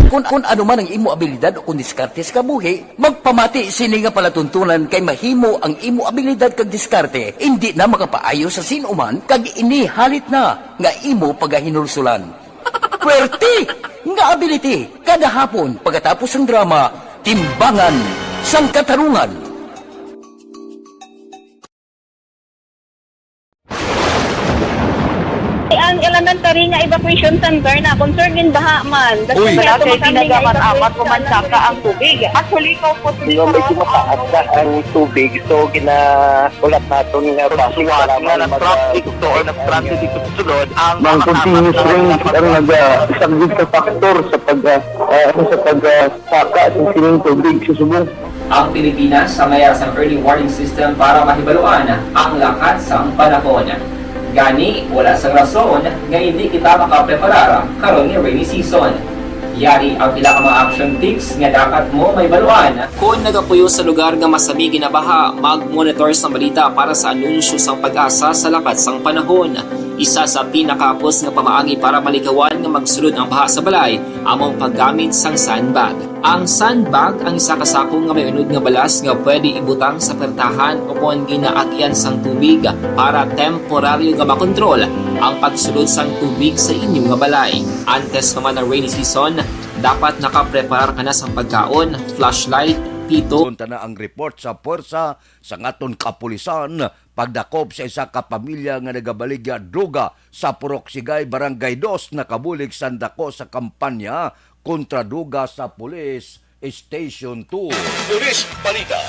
Kun, kun ano man ang imo abilidad o kun diskarte sa kabuhi, magpamati sini nga palatuntunan kay mahimo ang imo abilidad kag diskarte indi na makapaayo sa sin-o man kag ini halit na nga imo pagahinulsulan. Puwerte nga ability kada hapon pagkatapos sang drama, Timbangan sang Katarungan. Ang elementary nga evacuation center na, concern din baha man. Uy, wala kay tinaga man amat ko man saka ang tubig. Actually, ko po Medyo mataas na ang tubig, so ginaulat naton nga basi nga nag-traffic to or nag-transit dito sa sulod ang mga continuous rain ang naga-, isa gid ka factor sa pag, ah, ah, sa pag, ah, saka sa sining tubig sa subong. Ang Pilipinas sa mayara sang early warning system para mahibaluan ang lakat sang panahon. Gani, wala sang rason nga hindi kita makapreparar karon nga rainy season. Yari ang pila ka mga action tips nga dapat mo mahibaluan. Kon nagapuyo sa lugar nga masami ginabaha, mag-monitor sang balita para sa anunsyo sang PAGASA sa lakat sang panahon. Isa sa pinakahapos nga pamaagi para malikawan nga magsulod ang baha sa balay amo ang paggamit sang sandbag. Ang sandbag ang isa ka sako nga may unod nga balas nga pwede ibutang sa pertahan o kon ginaagian sang tubig para temporaryo nga makontrol ang pagsulod sang tubig sa inyo nga balay. Antes pa man ang rainy season, dapat nakapreparar ka na sang pagkaon, flashlight, pito. Sunta na ang report sa puwersa sang aton kapulisan pagdakop sa isa ka pamilya nga nagabaligya droga sa Purok Sigay, Barangay Dos, nakabulig sang dako sa kampanya kontra droga sa Police Station two. Police Balita.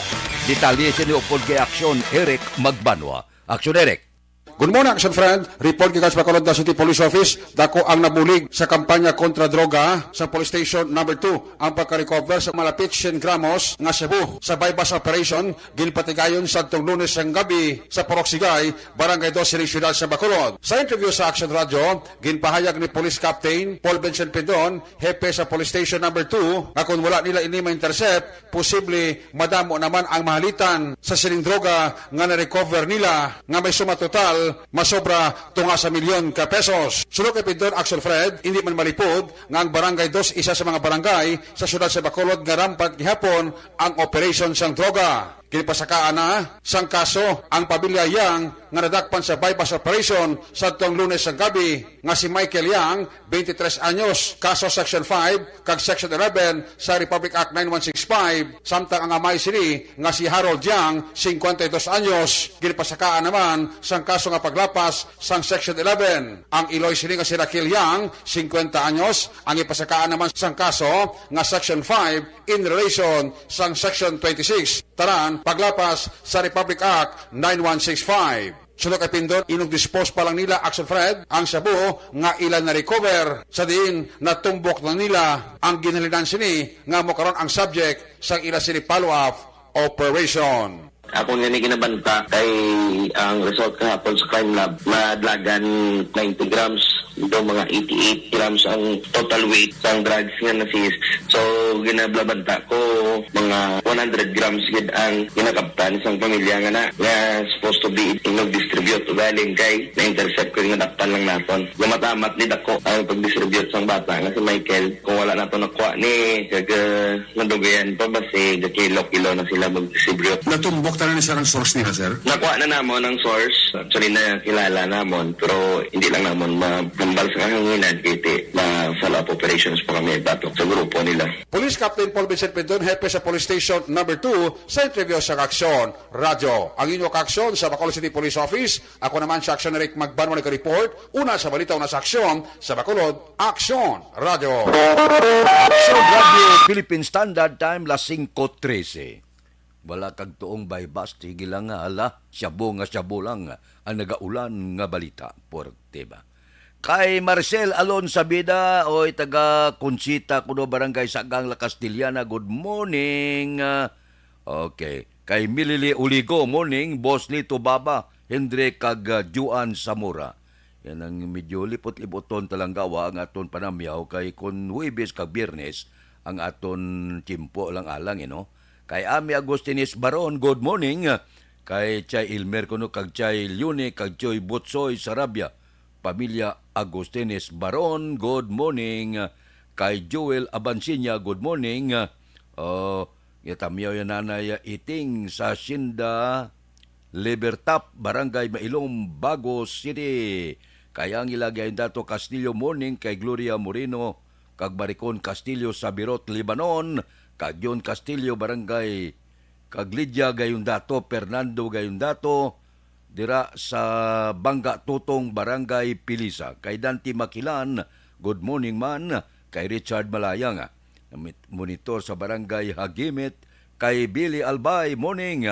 Detalye sini upod kay Aksyon Eric Magbanwa. Aksyon, Eric. Good morning, Action Friend. Report gikan sa Bacolod City Police Office, dako ang nabulig sa kampanya kontra droga sa Police Station Number Two ang pagka-recover sa malapit siyam gramos nga shabu sa buy-bust operation ginpatigayon sadtong Lunes sang gabi sa Purok Sigay, Barangay Dos, sining siyudad sa Bacolod. Sa interview sa Action Radio, ginpahayag ni Police Captain Paul Vincent Pindon, hepe sa Police Station Number Two, nga kung wala nila ini ma-intercept, posible madamo naman ang mahalitan sa sining droga nga na-recover nila, nga may suma total masobra tunga sa milyon ka pesos. Suno kay Pindon, Action Friend, hindi man malipod nga ang Barangay Dos isa sa mga barangay sa siyudad sa Bacolod nga rampant gihapon ang operation sang droga. Ginapasakaan na sang kaso ang pamilya Yang nga nadakpan sa buy-bust operation sadtong Lunes sang gabi, nga si Michael Yang, twenty-three anyos, kaso Section five kag Section eleven sa Republic Act nine one six five, samtang ang amay sini nga si Harold Yang, cincuenta y dos anyos, ginapasakaan naman sang kaso nga paglapas sang Section eleven. Ang iloy sini nga si Raquel Yang, cincuenta anyos, ang ipasakaan naman sang kaso nga Section five in relation sang Section twenty-six, tanan paglapas sa Republic Act nine one six five. Suno kay Pindon, inugdispose pa lang nila, Action Friend, ang shabu nga ila na-recover, sa diin natumbok na nila ang ginhalinan sini nga mo karon ang subject sang ila sini follow-up operation. Ako nga ni ginabanta kay ang result kahapon sa crime lab, madlagan ninety grams, daw mga eighty-eight grams ang total weight sang drugs nga na-seize. So, ginablabanta ko, mga one hundred grams gid ang ginakaptan sang pamilya nga na, nga supposed to be inug-distribute. Ugaling kay na-intercept ko, nga dakpan lang naton. Gamatamat ni dako ang pag-distribute sang bata nga si Michael. Kung wala nato nakuha ni, kag, ah, nadugayan pa ba si gakilo-kilo na sila mag-distribute? Natumbok tanan ni sir ang source nila, sir? Nakuha na namon ang source. Actually, nakilala namon, pero hindi lang namon mahambal sa kahanginan, kay ti ma-follow up operations pa kami batok sa grupo nila. Police Captain Paul Vincent Pindon, hepe sa Police Station Number Two, sa interview sa Aksyon Radyo. Ang inyo kaaksyon sa Bacolod City Police Office, ako naman si Aksyon Eric Magbanwa nag-report, una sa balita, una sa aksyon, sa Bacolod, Aksyon Radyo. Aksyon Radyo, Philippine Standard Time, las singko trese. Wala kag tuong buy-bust, sige lang nga, hala, shabu nga shabu lang ang nagaulan nga balita. Puwerte ba? Kay Marcel Alon Sabida, oy, taga Conchita, kuno Barangay Sagang, La Castellana, good morning. Ah, okay. Kay Milili Uligo, morning. Boss Lito Baba, Hendrik, kag, ah, Juan Zamora. Yan ang medyo lipot-lipoton talanggawa ang aton panamyaw, kay kun Huwebes kag Biyernes ang aton tiyempo lang alang, eh, no? Kay Ami Agustines Baron, good morning. Kay Chay Elmer kuno kag Chay Leone kag Choy Butsoy Sarabia, pamilya Agustines Baron, good morning. Kay Joel Abansiña, good morning. Oh, gitamyaw yan, Nanay Iting sa Hacienda Libertap, Barangay Mailom, Bago City. Kay ang ila gayong dato Castillo, morning. Kay Gloria Moreno kag Maricon Castillo sa Birot, Libanon, kag John Castillo, Barangay, kag Lydia Gayondato, Fernando Gayondato, dira sa Bangga Tutong, Barangay Pilisa. Kay Dante Makilan, good morning man. Kay Richard Malayang, monitor sa Barangay Hagimit. Kay Billy Albay, morning.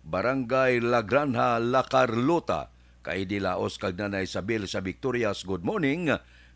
Barangay La Granja, La Carlota. Kay Dilaos kag Nanay Isabel sa Victorias, good morning.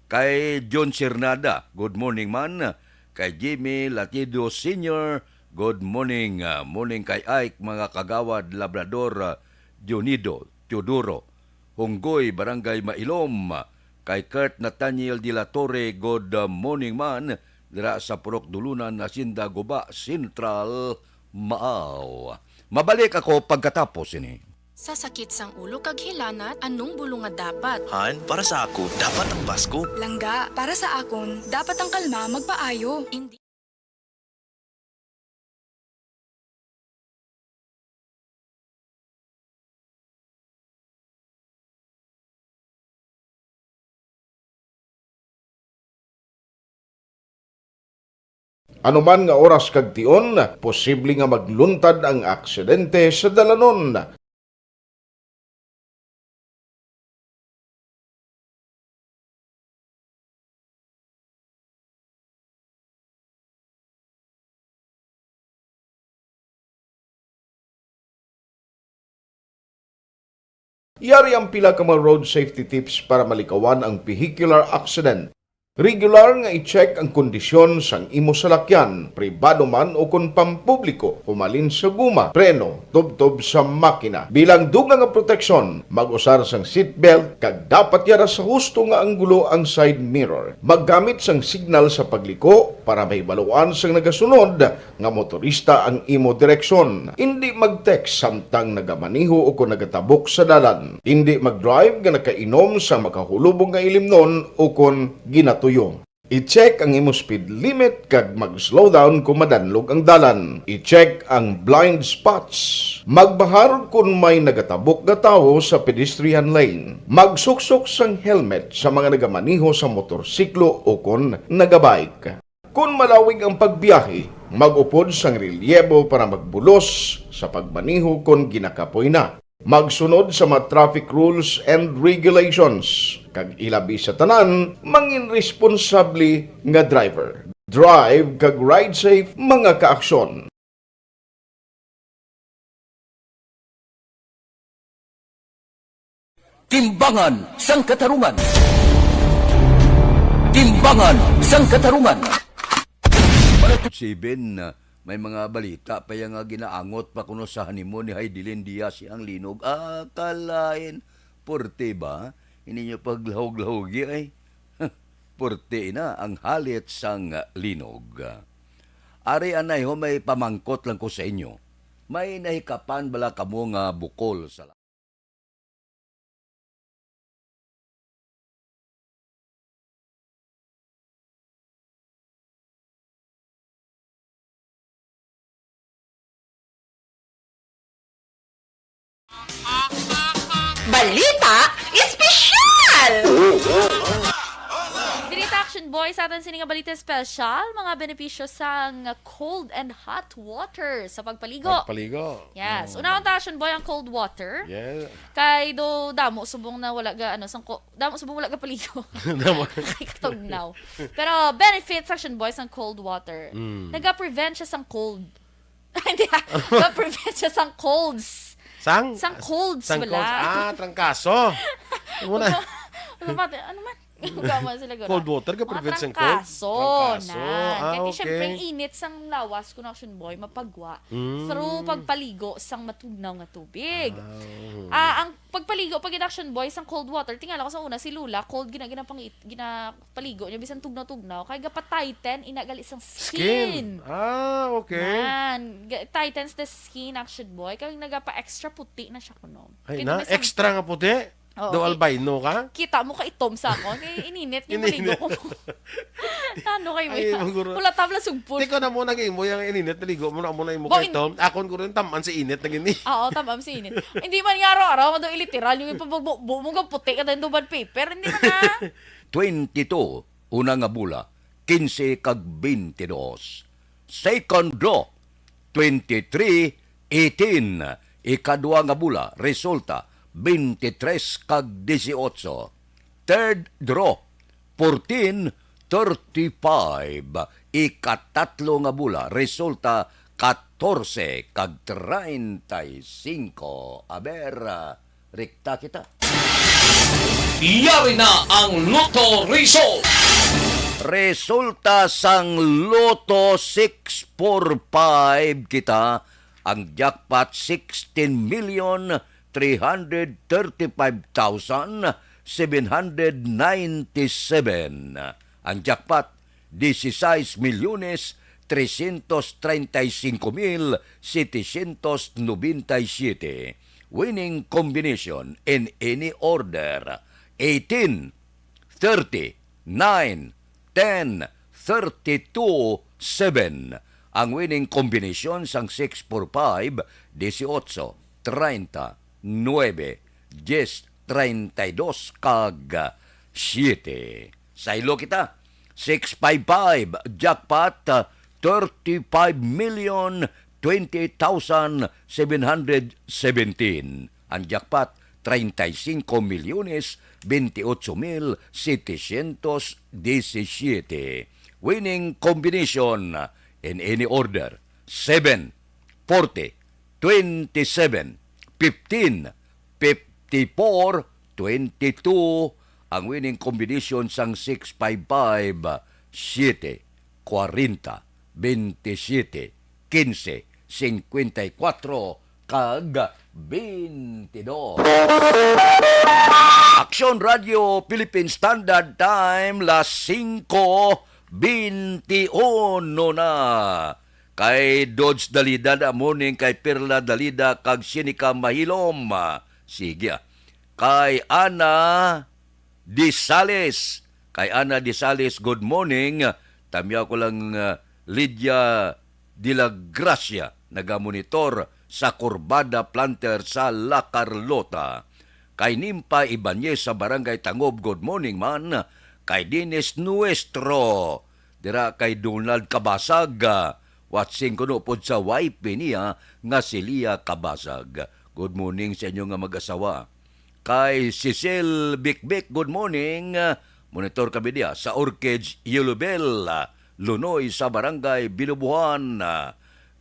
Kay John Cernada, good morning man. Kay Jimmy Latido Senior, Good morning, ah, morning kay Ike, mga kagawad, Labrador, ah, Dionido, Teodoro, Hunggoy, Barangay Mailom, kay Kurt Nathaniel de la Torre, good, ah, morning man, dira sa Purok Dulunan, Hacienda Guba Central, Maaw. Mabalik ako pagkatapos ini. Sa sakit sang ulo kag hilanat, anong bulong nga dapat? Han, para sa ako, dapat ang Pasko. Langga, para sa akon, dapat ang kalma magpaayo. Indi- Ano man nga oras kag tion, posible nga magluntad ang aksidente sa dalanon. Yari ang pila ka mga road safety tips para malikawan ang vehicular accident. Regular nga i-check ang kondisyon sang imo salakyan, pribado man o kon pampubliko, humalin sa guma, preno, tubtob sa makina. Bilang dugang nga proteksyon, mag-usar sang seatbelt kag dapat yara sa husto nga anggulo ang side mirror. Maggamit sang signal sa pagliko para mahibaluan sang nagasunod nga motorista ang imo direksyon. Indi mag-text samtang nagamaneho o kon nagatabok sa dalan. Indi mag-drive nga nakainom sa makahulubong nga ilimnon o kon ginatuyo. I-check ang imo speed limit kag mag-slow down kon madanlog ang dalan. I-check ang blind spots. Magbahar kon may nagatabok nga tawo sa pedestrian lane. Magsuksok sang helmet sa mga nagamaneho sa motorsiklo o kon nagabike. Kon malawig ang pagbiyahe, mag-upod sang relyebo para magbulos sa pagmaneho kon ginakapoy na. Magsunod sa mga traffic rules and regulations, kag ilabi sa tanan, mangin responsable nga driver. Drive kag ride safe, mga kaaksyon. Timbangan sang Katarungan. Timbangan sang Katarungan. Seven, ah, may mga balita pa yang, ah, ginaangot pa kuno sa honeymoon ni Heidelin Diaz ang linog. Ah, kalain. Porte ba? Hindi nyo paglahog-lahogi ay. Porte na ang halit sang linog. Ari anay ho, may pamangkot lang ko sa inyo. May nahikapan bala kamo nga bukol sa Balita Espesyal! Diri ta, Action Boy, sa aton sini nga balita espesyal, mga benepisyo sang cold and hot water sa pagpaligo. Pagpaligo. Yes. Mm. Unahon ta, Action Boy, ang cold water. Yeah. Kay do damo subong na wala ga, ano, sang ko-, damo subong wala ga paligo. Damo. Nakikatugnaw. Pero benefits, Action Boy, sang cold water. Mm. Naga-prevent siya sang cold. Hindi, ah. Naga-prevent siya sang colds. Sang? Sang colds, sang bala. Colds. Ah, trangkaso. Ano na? Ano ba? Ano man? Gama sila guna. Cold water ka prevent sang cold? Mga trangkaso. Trangkaso. Ah, okay. Kaya siyempre, ang init sang lawas, kun, Action Boy, mapagwa through pagpaligo sang matugnaw nga tubig. Ah, oo. Ah, ang pagpaligo pa gid, Action Boy, sang cold water, tingala ko sa una, si Lola, cold gina-, ginapangit-, ginapaligo niya, bisan tugnaw-tugnaw, kay gapa-tighten ina gali sang skin. Skin. Ah, okay. Man, ga-, tightens the skin, Action Boy, kay nagapa-extra puti na siya kuno. Ay, kay na, may sang- extra nga puti? Oo, daw ki-, albino ka? Kita mo ka itom sa akon. Kay ininit nga maligo ko. Ano kayo? Ay, yan? Siguro. Wala tabla sugpon. Di ko na mo nag-imo yung ininit, naligo mo na mo na imo. Bo, kay in- Tom. Akon ko rin, taman si init na gini. Oo, taman si init. Hindi man nga araw-araw, nga daw iliteral yung ipabugbo mo, nga puti ka tayong tubad paper. Hindi man na. Twenty-two, una nga bola, quince kag twenty-dos. Second draw, twenty-three eighteen. Ikadua nga bola, resulta, twenty-tres kag dieciocho. Third draw, fourteen thirty-five. Ikatatlo nga bola, resulta, katorse kag treinta y cinco. Aber, rekta kita. Yari na ang Lotto Result. Resulta sang Lotto six four five kita, ang jackpot sixteen million three hundred thirty-five thousand seven hundred ninety-seven. Ang jackpot, dieciséis milyones trescientos treinta y cinco mil setecientos noventa y siete. Winning combination in any order, eighteen, thirty, nine, ten, thirty-two, seven. Ang winning combination sang six four five, dieciocho, treinta, nueve, diez, treinta y dos, kag siete. Saylo kita, six five five, jackpot, uh, thirty-five million twenty thousand seven hundred seventeen. Ang jackpot, treinta y cinco milyones veintiocho mil setecientos diecisiete. Winning combination in any order, seven, forty, twenty-seven, fifteen, fifty-four, twenty-two. Ang winning combination sang six five five, siete, kwarenta, veintisiete, quince, cincuenta y cuatro, kag veintidós. Aksyon Radio Philippine Standard Time, las singko beintiuno na. Kay Dodge Dalida na morning, kay Perla Dalida, kag Sinica Mahilom. Sige, ah. Kay Ana Disales. Kay Ana Disales, good morning. Tamyaw ko lang, ah, Lydia de la Gracia, nagamonitor sa Curbada Planter sa La Carlota. Kay Nimpa Ibanez sa Barangay Tangob, good morning man. Kay Dennis Nuestro, dira kay Donald Kabasag, ah, watching kuno pod sa wife niya nga si Lia Kabasag. Good morning sa inyo nga mag-asawa. Kay Cecil Bikbik, good morning. Monitor kami diya sa Orchids Yellow Bell, Lunoy sa Barangay Binubuhan.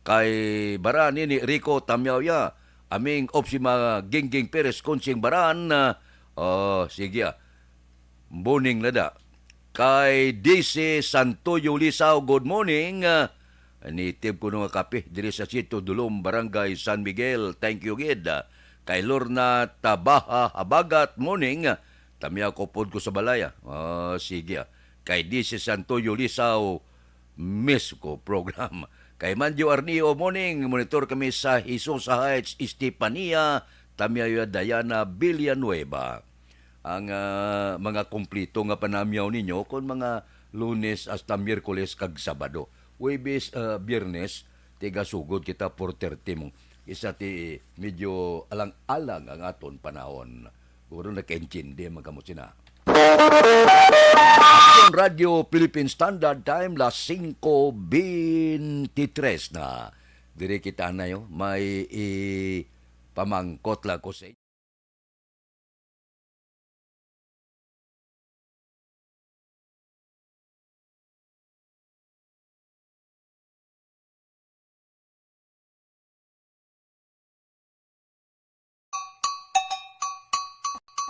Kay Baran ini Rico Tamyawya, aming Opsima Gingging Perez Kunsing Baran. Oh, sige, ah. Morning na da. Kay D C Santoyo Lisaw, good morning. Ah, native ko nga kape diri sa Sitio Dulom, Barangay San Miguel. Thank you, gid. Ah, kay Lorna Tabaha Habagat, morning. Tamya ko pod ko sa balay, ah. Ah, sige, ah. Kay D C Santoyo Lisaw, miss ko program. Kay Manjo Arnio, morning. Monitor kami sa Jesus Heights, Estefania. Tamya ya Diana Villanueva. Ang, ah, mga kumplito nga panamyaw ninyo kon mga Lunes hasta Miyerkules kag Sabado. Huwebes, ah, Biyernes, tigasugod kita four thirty mo. Isa ti medyo alang-alang ang aton panahon. Puro nakaintindi man kamo sina. Aksyon Radio Philippine Standard Time, las singko beintitres na. Diri kita na, yo. May ipamangkot lang ko sa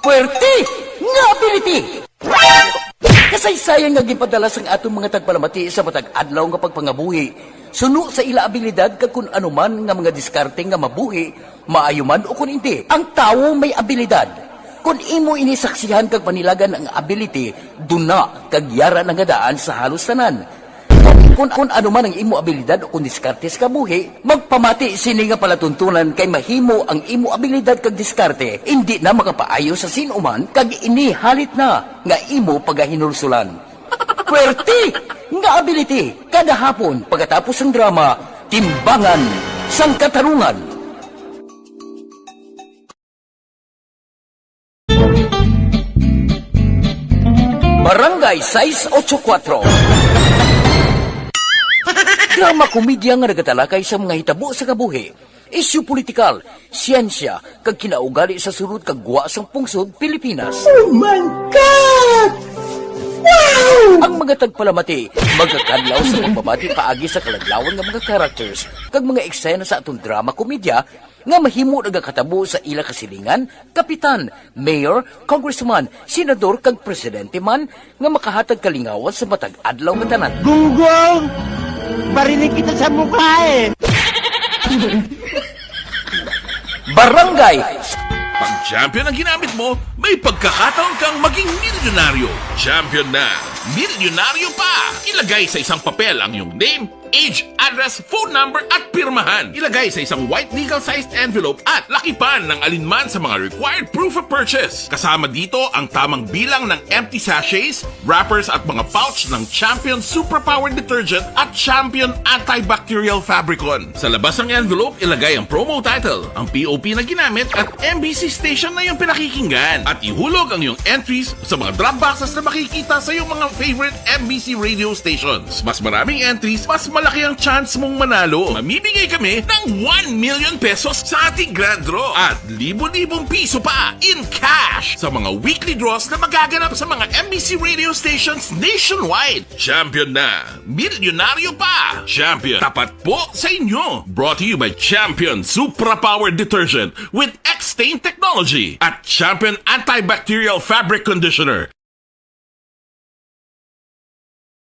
Puwerte nga ability! Kasaysayan nga ginpadala sang aton mga tagpalamati sa matag adlaw nga pagpangabuhi, suno sa ila abilidad kag kun ano man nga mga diskarte nga mabuhi, maayo man o kun indi. Ang tawo may abilidad. Kun imo ini saksihan kag panilagan ang ability, duna kag yara na nga daan sa halos tanan. Kun, kun ano man ang imo abilidad o kun diskarte sa kabuhi, magpamati sini nga palatuntunan kay mahimo ang imo abilidad kag diskarte indi na makapaayo sa sin-o man kag ini halit na nga imo pagahinulsulan. Puwerte nga ability kada hapon pagkatapos sang drama, Timbangan sang Katarungan. Barangay sais otso kuwatro. Drama komedya nga nagatalakay sa mga hitabo sa kabuhi, isyu politikal, siyensya, kag kinaugali sa sulod kag gwa sang pungsod Pilipinas. Oh my God! Ang mga tagpalamati magakadlaw sa pagbabati paagi sa kaladlawan nga mga characters kag mga eksena sa atong drama komedya nga mahimo nagakatabo sa ila kasilingan, kapitan, mayor, congressman, senador, kag presidente man, nga makahatag kalingawan sa matag adlaw nga tanan. Gunggong! Barinig kita sa mukha eh! Barangay! Pag champion ang ginamit mo, may pagkakataon kang maging milyonaryo. Champion na! Milyonaryo pa! Ilagay sa isang papel ang iyong name, age, address, phone number, at pirmahan. Ilagay sa isang white legal-sized envelope at lakipan ng alinman sa mga required proof of purchase. Kasama dito ang tamang bilang ng empty sachets, wrappers, at mga pouch ng Champion Superpower Detergent at Champion Antibacterial Fabricon. Sa labas ng envelope, ilagay ang promo title, ang P O P na ginamit, at M B C station na iyong pinakikinggan. At ihulog ang iyong entries sa mga drop boxes na makikita sa iyong mga favorite M B C radio stations. Mas maraming entries, mas malaki ang chance mong manalo. Mamimigay kami ng one million pesos sa ating grand draw at libo-libong piso pa in cash sa mga weekly draws na magaganap sa mga M B C radio stations nationwide. Champion na! Milyonaryo pa! Champion, tapat po sa inyo! Brought to you by Champion Supra Power Detergent with X-Stain Technology at Champion Antibacterial Fabric Conditioner.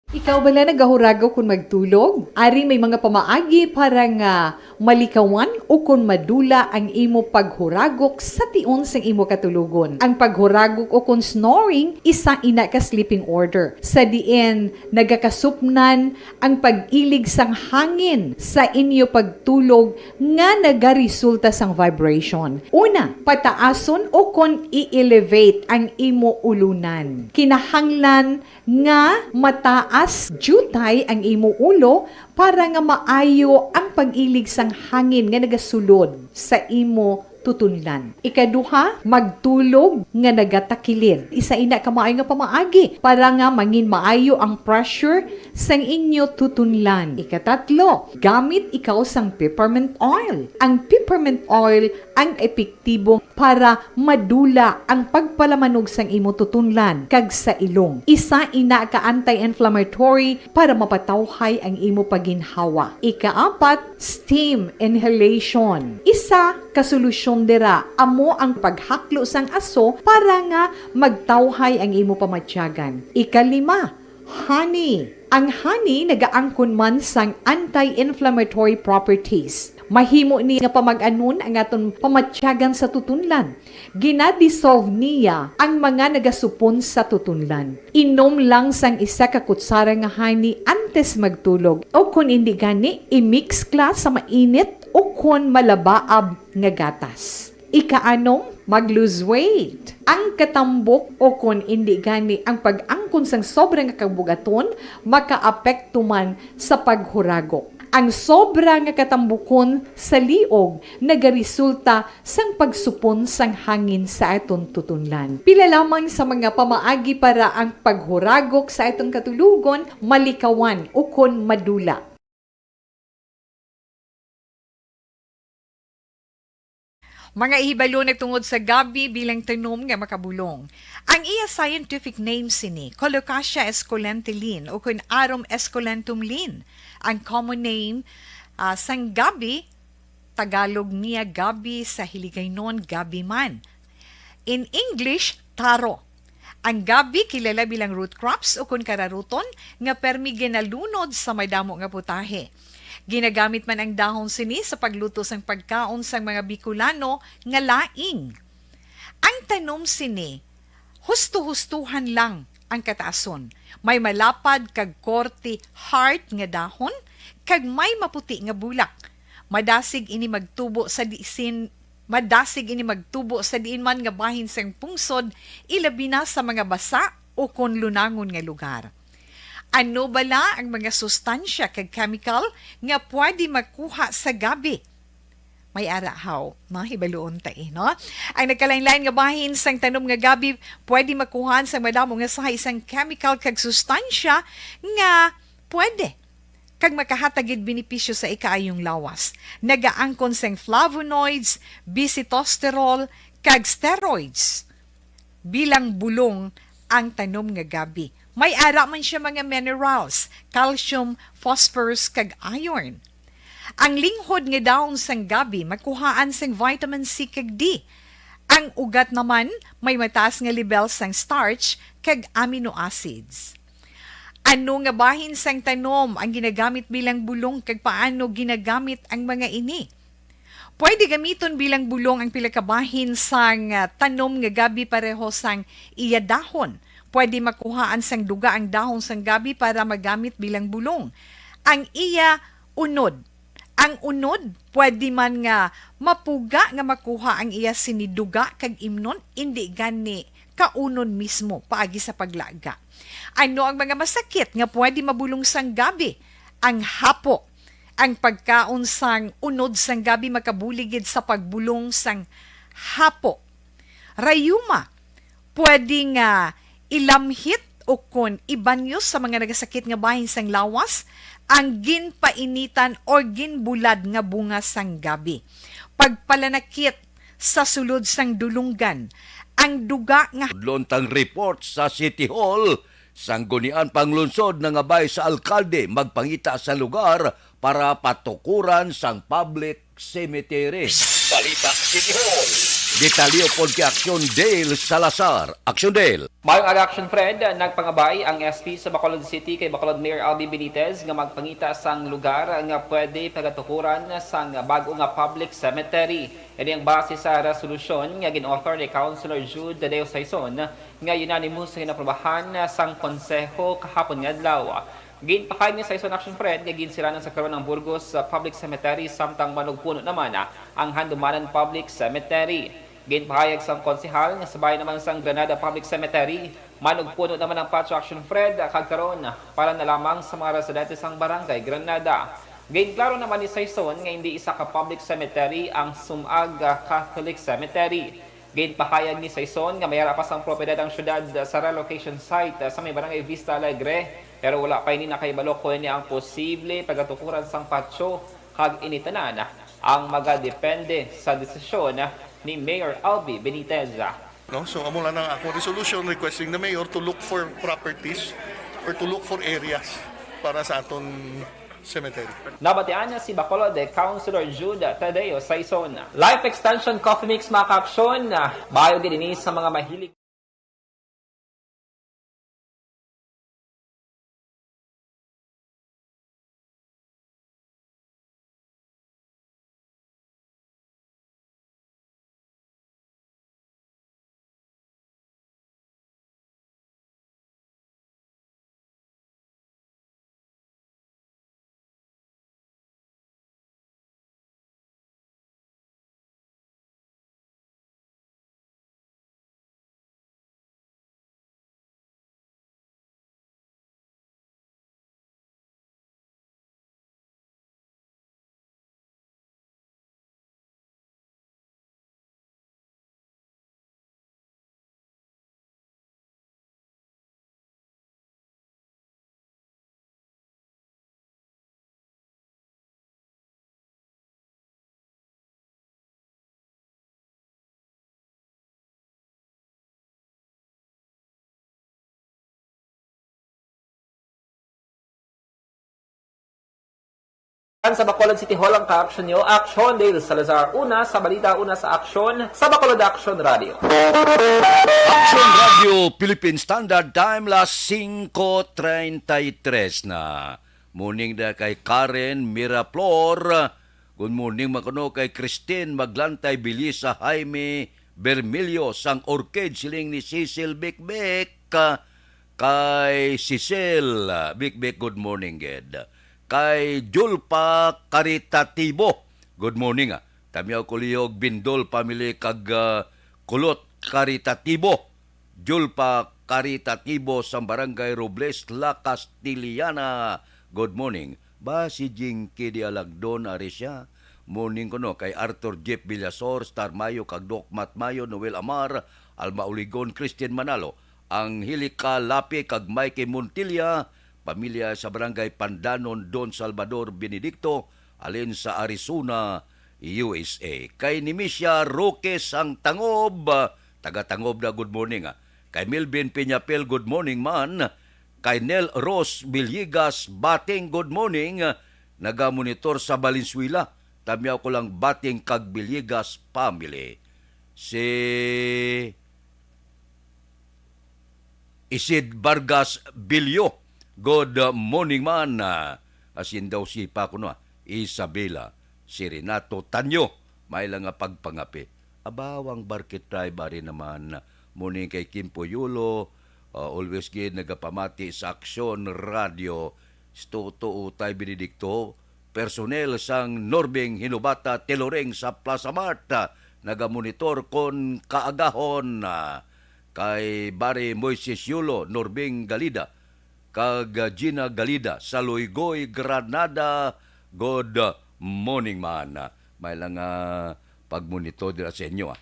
Ikaw bala nagahuragok kon magtulog? Ari may mga pamaagi para nga malikawan ukon madula ang imo paghuragok sa tion sang imo katulogon. Ang paghuragok ukon snoring, isa ina ka sleeping order, sa diin nagakasupnan ang pag-ilig sang hangin sa inyo pagtulog nga nagaresulta sang vibration. Una, pataason ukon i-elevate ang imo ulunan. Kinahanglan nga mataas diutay ang imo ulo para nga maayo ang pag-ilig sang hangin nga nagasulod sa imo tutunlan. Ikaduha, magtulog nga nagatakilid. Isa ina ka maayo nga pamaagi para nga mangin maayo ang pressure sang inyo tutunlan. Ikatatlo, gamit ikaw sang peppermint oil. Ang peppermint oil ang epektibo para madula ang pagpalamanog sang imo tutunlan kag sa ilong. Isa ina ka anti-inflammatory para mapatawhay ang imo paginhawa. Ikaapat, steam inhalation. Isa ka solusyon dira amo ang paghaklo sang aso para nga magtawhay ang imo pamatyagan. Ikalima, honey. Ang honey nagaangkon man sang anti-inflammatory properties. Mahimo ni nga pamag-anon ang aton pamatyagan sa tutunlan. Gina-dissolve niya ang mga nagasupon sa tutunlan. Inom lang sang isa ka kutsara nga honey antes magtulog, o kon indi gani, i-mix ka sa mainit o kon malabaab nga gatas. Ikaanom, mag-lose weight. Ang katambok o kon indi gani ang pag-angkon sang sobra nga kabug-aton makaapekto man sa paghuragok. Ang sobra nga katambukon sa liog nagaresulta sang pagsupon sang hangin sa aton tutunlan. Pila lamang sa mga pamaagi para ang paghuragok sa aton katulogon malikawan ukon madula. Mga ihibalo nagtungod sa gabi bilang tanom nga makabulong. Ang iya scientific name sini, Colocasia esculenta Lin, o kun Arum esculentum Lin. Ang common name, ah, sang gabi, Tagalog niya gabi, sa Hiligaynon gabi man. In English, taro. Ang gabi kilala bilang root crops o kun kararuton nga permi ginalunod sa madamo nga putahe. Ginagamit man ang dahon sini sa pagluto sang pagkaon sang mga Bicolano nga laing. Ang tanom sini, husto-hustuhan lang ang kataason. May malapad kag korte heart nga dahon, kag may maputi nga bulak. Madasig ini magtubo sa disin, madasig ini magtubo sa diin man nga bahin sang pungsod, ilabi na sa mga basa o kon lunangon nga lugar. Ano bala ang mga sustansya kag chemical nga pwede makuha sa gabi? May ara haw, no? Hibaluon ta, eh, no? Ang nagkalain-lain nga bahin sang tanom nga gabi pwede makuhaan sang madamo nga sahi sang chemical kag sustansya nga pwede kag makahatag gid benepisyo sa ikaayong lawas. Nagaangkon sang flavonoids, bisitosterol, kag steroids. Bilang bulong ang tanom nga gabi, May ara man siya mga minerals, calcium, phosphorus, kag iron. Ang linghod nga dahon sang gabi makuhaan sing vitamin C kag D. Ang ugat naman may mataas nga lebel sang starch kag amino acids. Ano nga bahin sang tanom ang ginagamit bilang bulong kag paano ginagamit ang mga ini? Pwede gamiton bilang bulong ang pila ka bahin sang, ah, tanom nga gabi pareho sang iya dahon. Pwede makuhaan sang duga ang dahon sang gabi para magamit bilang bulong. Ang iya unod. Ang unod, pwede man nga mapuga nga makuha ang iya sini duga kag imnon, indi gani kaunon mismo paagi sa paglaga. Ano ang mga masakit nga pwede mabulong sang gabi? Ang hapo. Ang pagkaon sang unod sang gabi makabulig gid sa pagbulong sang hapo. Rayuma, pwede nga ilamhit o kon ibanyo sa mga nagasakit nga bahin sang lawas ang ginpainitan o ginbulad nga bunga sang gabi. Pagpalanakit sa sulod sang dulunggan, ang duga nga Tudlon tang report sa City Hall, Sanggunian pang Lungsod nangabay sa alkalde magpangita sa lugar para patukuran sang public cemetery. Balita City Hall. Detalye pod kay Action Dale Salazar. Action Dale. Mayong aga, Action Fred. Nagpangabay ang S P sa Bacolod City kay Bacolod Mayor Albee Benitez nga magpangita sang lugar nga pwede pagatukuran sang bag-o nga public cemetery. Ini ang base sa resolusyon nga gin-author ni Councilor Jude Tadeo Saison nga unanimous nga ginaprobahan sang Konseho kahapon nga adlaw. Ginpahayag ni Saison, Action Fred, nga ginsiranan sa karon ang Burgos, ah, Public Cemetery, samtang manugpuno naman, ah, ang Handumanan Public Cemetery. Ginpahayag sang konsehal nga sabay naman sang Granada Public Cemetery, manugpuno naman ang patio, Action Fred, ah, kag karon, ah, para na lamang sa mga residente sang Barangay Granada. Ginklaro naman ni Saison nga hindi isa ka public cemetery ang Sumag, ah, Catholic Cemetery. Ginpahayag ni Saison nga may ara pa sang propiedad ang syudad sa relocation site sa may Barangay Vista Alegre, pero wala pa ini nakahibalo kon ini ang posible pagatukuran sang patio, kag ini tanan ang magadepende sa desisyon ni Mayor Albee Benitez. No? So, amo lang ang akong resolution requesting the mayor to look for properties or to look for areas para sa aton cemetery. Nabatian na si Bacolod Councilor Jude Tadeo Saison. Life Extension Coffee Mix, mga kaaksyon. Maayo gid ini sa mga mahilig Sa Bacolod City Hall ang kaaksyon nyo, Action Dale Salazar. Una sa balita, una sa aksyon, sa Bacolod Action Radio. Action Radio Philippine Standard Time, las singko treinta y tres na. Morning da kay Karen Miraflor. Good morning man kuno kay Christine Maglantay Bilisa, Jaime Bermilio, sang Orchid, siling ni Cecil Bikbik. Kay Cecil, ah, Bikbik, good morning, gid. Kay Julpa Karitatibo, good morning, ah. Tamyaw Kuliyog Bindol family kag, ah, Kulot Karitatibo. Julpa Karitatibo sa Barangay Robles, La Castellana, good morning. Ba si Jinky Dialagdon ari siya? Morning kuno kay Arthur Jeff Villasor, Star Mayo kag Doc Matt Mayo, Noel Amar, Alma Uligon, Christian Manalo, Angelica Lapi kag Mikey Montilla, pamilya sa Barangay Pandanon, Don Salvador Benedicto, halin sa Arizona, U S A. Kay Nimisia Roque sang Tangob, taga Tangob na, good morning, ah. Kay Melvin Peñapel, good morning man. Tainel Rose Villegas Bating, good morning. Nagamonitor sa Valenzuela. Tamyaw ko lang Bating kag Villegas family. Si Isid Vargas Bilyo, good morning man. Ah, asin daw sipa ko, no, ah. Isabela, si Renato Tanyo, may lang nga pagpangapi. Abaw, ang Barkit Tribe ari naman, morning kay Kimpo Yulo, ah, always gid nagapamati sa Aksyon Radio. Sto-, to Utay Benedicto, personnel sang Norbing Hinubata Tailoring sa Plaza Mart, ah, nagamonitor kon kaagahon, ah, kay Barry Moises Yulo, Norbing Galida, kag, ah, Gina Galida sa Luygoy, Granada. Good morning man. May lang, ah, pagmonitor dira sa inyo, ah.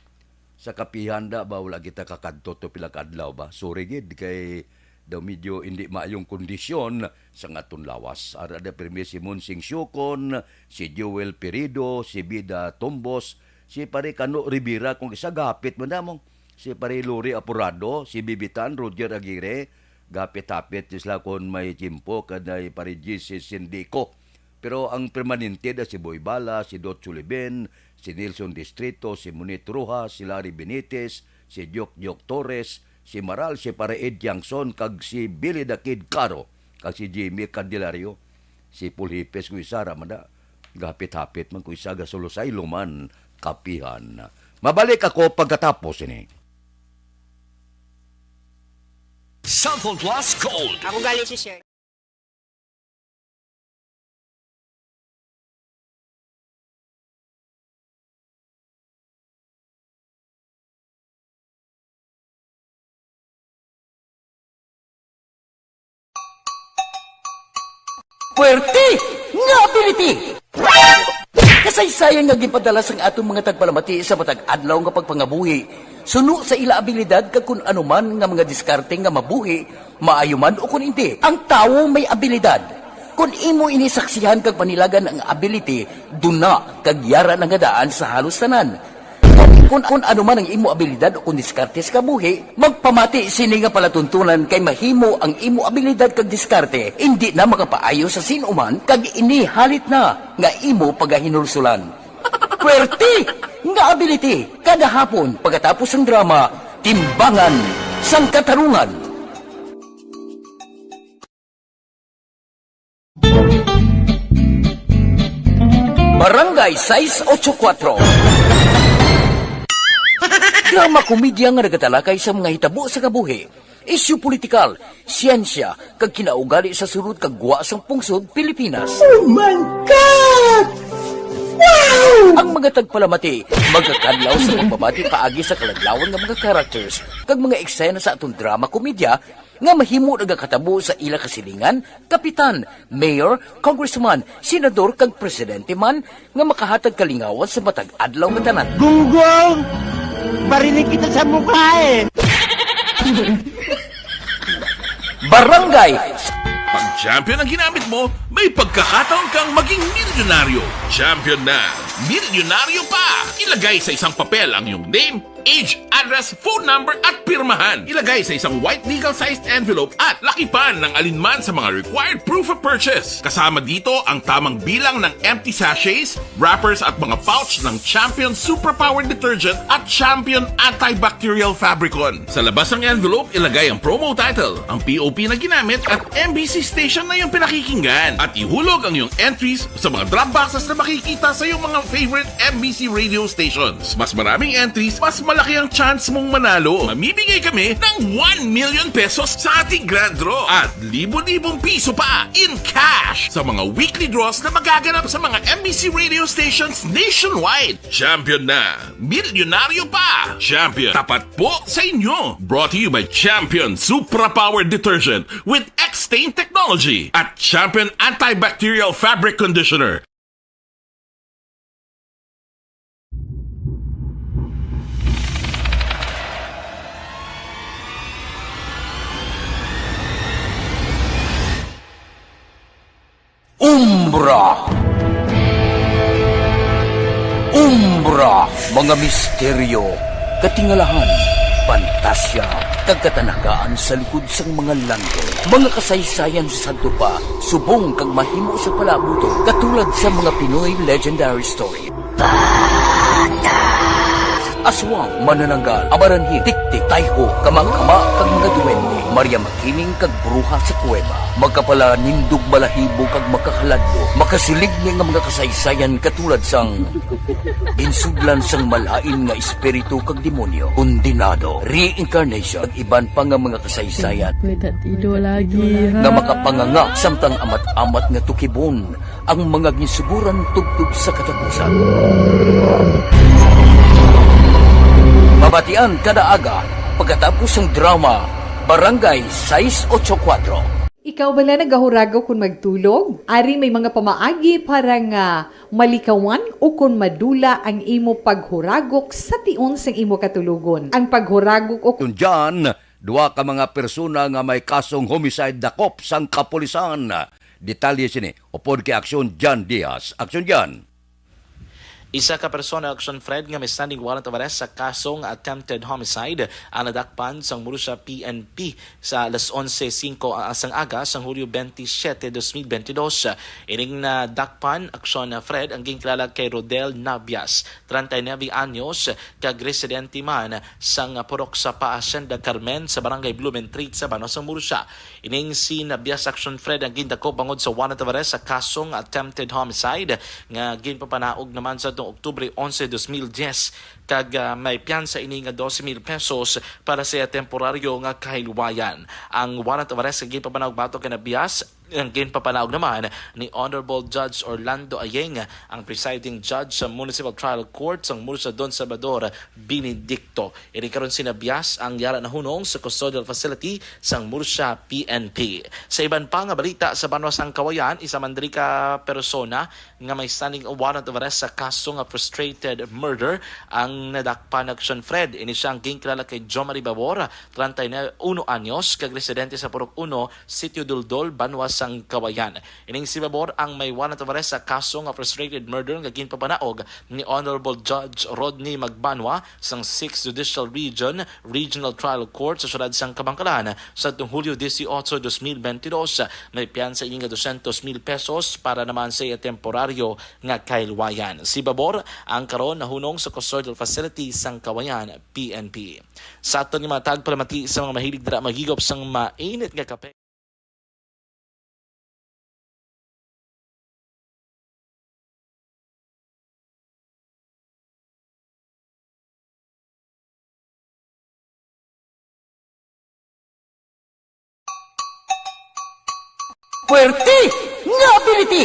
Sa kapihan da ba, wala kita kakadto to pila ka adlaw ba? Sorry gid kay daw medyo hindi maayong kondisyon sa aton lawas. Ara da pirmi si Monsing Siukon, si Joel Pirido, si Bida Tumbos, si Pare Kano Rivera, kung isa gapit man damong. Si Pare Lori Apurado, si Bibitan, Roger Aguirre, gapit-hapit sila kon may tiyempo, kanay Pare G C Sindico. Pero ang permanente da si Boy Bala, si Dot Sulibin, si Nelson Distrito, si Monit Rojas, si Larry Benitez, si Diok Diok Torres, si Maral, si Pare Ed Yangson, kag si Billy the Kid Caro, kag si Jimmy Candelario. Si Paul Hipes ko isa ra man da. Gapit-hapit man ko isa, gasulusay luman kapihan. Mabalik ako pagkatapos ini. Cellphone Plus Gold. Ako gali si Sir. Puwerte nga ability! Kasaysayan nga ginpadala sang aton mga tagpalamati sa matag adlaw nga pagpangabuhi, suno sa ila abilidad kag kun ano man nga mga diskarte nga mabuhi, maayo man o kun indi. Ang tawo may abilidad. Kun imo ini saksihan kag panilagan ang ability, duna kag yara na nga daan sa halos tanan. Kung, kung ano man ang imo abilidad o kung diskarte sa kabuhi, magpamati sini nga palatuntunan kay mahimo ang imo abilidad kag diskarte indi na makapaayo sa sin-o man kag ini halit na nga imo pagahinulsulan. Puwerte nga ability kada hapon pagkatapos sang drama, Timbangan sang Katarungan. Barangay sais ocho kuwatro. Drama komedya nga nagatalakay sa mga hitabo sa kabuhi, isyu politikal, siyensya, kag kinaugali sa sulod kag gwa sang pungsod Pilipinas. Oh my God! Wow! Ang mga tagpalamati magakadlaw sa pagbabati paagi sa kaladlawan nga mga characters kag mga eksena sa aton drama komedya nga mahimo nagakatabo sa ila kasilingan, kapitan, mayor, congressman, senador, kag presidente man nga makahatag kalingawan sa matag adlaw nga tanan. Gunggong! Barinig kita sa mukha eh! Barangay! Pag champion ang ginamit mo, may pagkakataon kang maging milyonaryo. Champion na! Milyonaryo pa! Ilagay sa isang papel ang iyong name, age, address, phone number, at pirmahan. Ilagay sa isang white legal-sized envelope at lakipan ng alinman sa mga required proof of purchase. Kasama dito ang tamang bilang ng empty sachets, wrappers, at mga pouch ng Champion Superpower Detergent at Champion Antibacterial Fabricon. Sa labas ng envelope, ilagay ang promo title, ang P O P na ginamit, at M B C station na iyong pinakikinggan. At ihulog ang iyong entries sa mga drop boxes na makikita sa iyong mga favorite M B C radio stations. Mas maraming entries, mas malaki ang chance mong manalo. Mamimigay kami ng one million pesos sa ating grand draw at libo-libong piso pa in cash sa mga weekly draws na magaganap sa mga M B C radio stations nationwide. Champion na! Milyonaryo pa! Champion, tapat po sa inyo! Brought to you by Champion Supra Power Detergent with X-Stain Technology at Champion Antibacterial Fabric Conditioner. Umbra. Umbra, mga misteryo, katingalahan, pantasya, Kag katanagaan sa likod sang mga langko, mga kasaysayan sa sadto pa, subong kag mahimo sa palabuton, katulad sa mga Pinoy legendary story. Aswang, manananggal, amaranhi, tiktik, tayho, kamangkama, kag mga duwende, Maria Makiling, kag bruha sa kuweba. Magkapalanindog, balahibo, kag makahaladlo, makasiling ni nga mga kasaysayan katulad sang ginsudlan sang malain nga espiritu kag demonyo, kondenado, reincarnation, kag iban pa nga mga kasaysayan May tatido lagi, ha? nga makapanganga samtang amat-amat nga tukibon ang mga ginsuguran tubtob sa katapusan. Mabatian kada aga pagkatapos sang drama Barangay sais ocho kuwatro. Ikaw bala nagahuragok kon magtulog? Ari may mga pamaagi para nga malikawan o kon madula ang imo paghuragok sa tion sang imo katulogon. Ang paghuragok o Kun dyan, duha ka mga persona nga may kasong homicide dakop sang kapulisan. Detalye sini, upod kay Aksyon Jan Diaz. Aksyon Jan. Isa ka persona, Action Fred, nga may standing warrant of arrest sa kasong attempted homicide ang nadakpan sang Murcia P N P sa alas onse singko a-, sang aga sang Hulyo twenty-seven, dos mil veintidós. Ining nadakpan, Action Fred, ang ginkilala kay Rodel Nabias, treinta y nueve anyos, kag residente man sang Purok Sapa, Hacienda Carmen, sa Barangay Blumentritt, sa Banwa sang Murcia. Ining si Nabias Action Fred ang gindakop bangod sa warrant of arrest sa kasong attempted homicide nga ginpapanaog naman sa atong Oktubre onse, dos mil diyes, kag, ah, may piyansa ini nga dose mil pesos para sa iya temporaryo nga kahilwayan. Ang warrant of arrest nga ginpapanaog batok kay Nabias ang ginpapanaog naman ni Honorable Judge Orlando Ayeng, ang presiding judge sa Municipal Trial Court sang Murcia, Don Salvador Benedicto. Ini karon si Nabias ang yara nahunong sa custodial facility sang Murcia P N P. Sa iban pa nga balita, sa Banwa sang Kawayan, isa man diri ka persona nga may standing warrant of arrest sa kaso nga frustrated murder ang nadakpan, Action Fred. Ini siya ang ginkilala kay Jomari Babor, treinta y uno anyos, kag residente sa Purok Uno, Sitio Duldol, Banwa sang Kawayan. Ining si Babor ang may warrant of arrest sa kaso nga frustrated murder nga ginpapanaog ni Honorable Judge Rodney Magbanwa sang Sixth Judicial Region Regional Trial Court sa siyudad sang Kabankalan sa atong Hulyo dieciocho, dos mil veintidós. May piyansa ini nga dosyentos mil pesos para naman sa iya temporaryo nga kahilwayan. Si Babor ang karon nahunong sa custodial facility sang Kawayan P N P. Sa aton nga mga tagpalamati sa mga mahilig dira maghigop sang mainit nga kape. Puwerte nga ability!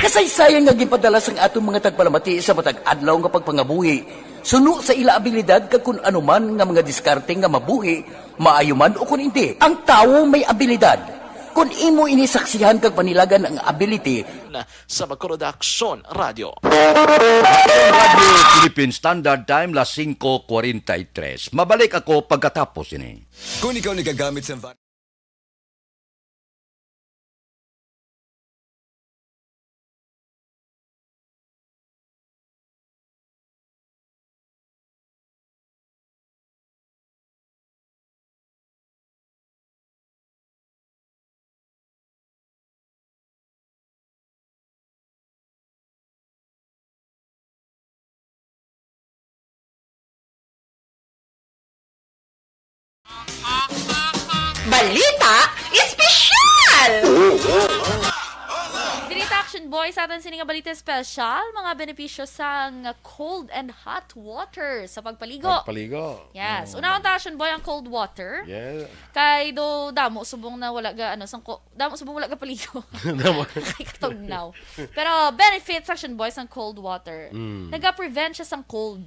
Kasaysayan nga ginpadala sang aton mga tagpalamati sa matag adlaw nga pagpangabuhi, suno sa ila abilidad kag kun ano man nga mga diskarte nga mabuhi, maayo man o kun indi. Ang tawo may abilidad. Kun imo ini saksihan kag panilagan ang ability, na sa Bacolod Aksyon Radio. Aksyon Radio Philippine Standard Time, las singko kwarenta y tres. Mabalik ako pagkatapos ini. Kung ikaw nagagamit sa van- Balita Espesyal! Diri ta, Action Boy, sa aton sini nga balita espesyal, mga benepisyo sang cold and hot water sa pagpaligo. Pagpaligo. Yes. Mm. Unahon ta, Action Boy, ang cold water. Yeah. Kay do damo subong na wala ga, ano, sang ko-, damo subong wala ga paligo. Damo. Kay katugnaw. Pero benefits, Action Boy, sang cold water. Mm. Naga-prevent siya sang cold.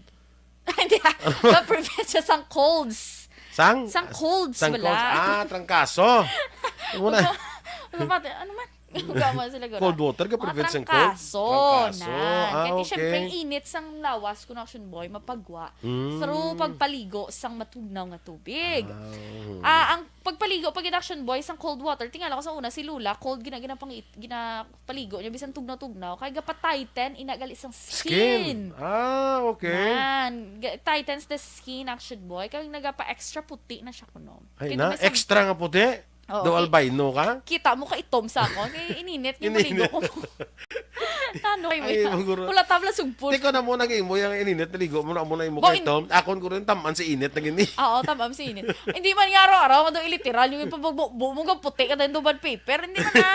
Hindi, ah. Naga-prevent siya sang colds. Sang? Sang colds, sang bala. Colds. Ah, trangkaso. Ano na? Ano, ano ba? Ano man? Gamay sila guro. Cold water ka Mga prevent sang cold? Trangkaso, Trangkaso. Nan. Ah, Kaya okay. Siyempre, ang init sang lawas, kuno, Action Boy, mapagwa Mm. through pagpaligo sang matugnaw nga tubig. Ah, oo. Ah, ang pagpaligo pag Action Boy sang cold water, tingala ko sa una si Lola, cold gina ginapang ginapaligo niya bisan tugnaw-tugnaw kay gapa-tighten ina gali sang skin. Skin. Ah, okay. Nan, ga- tightens the skin, Action Boy, kay nagapa-extra puti na siya kuno. Ay Kay na, may sab- extra nga puti? Oo, Daw ki- albino ka? Kita mo ka itom sa ako. Kay ininit nga Ininit. Maligo ko. Ano kay Ay, mo? Maguro. Wala tabla sugpon. Tiko na mo nag-imo yung ininit, naligo mo na mo na imo Bo, kay in- Tom. Akon ko rin taman si init na gini. Oo, tamam si init. Hindi man nga araw-araw nga daw iliteral yung ipabugbo mo nga puti ka dahil duman paper. Hindi man na.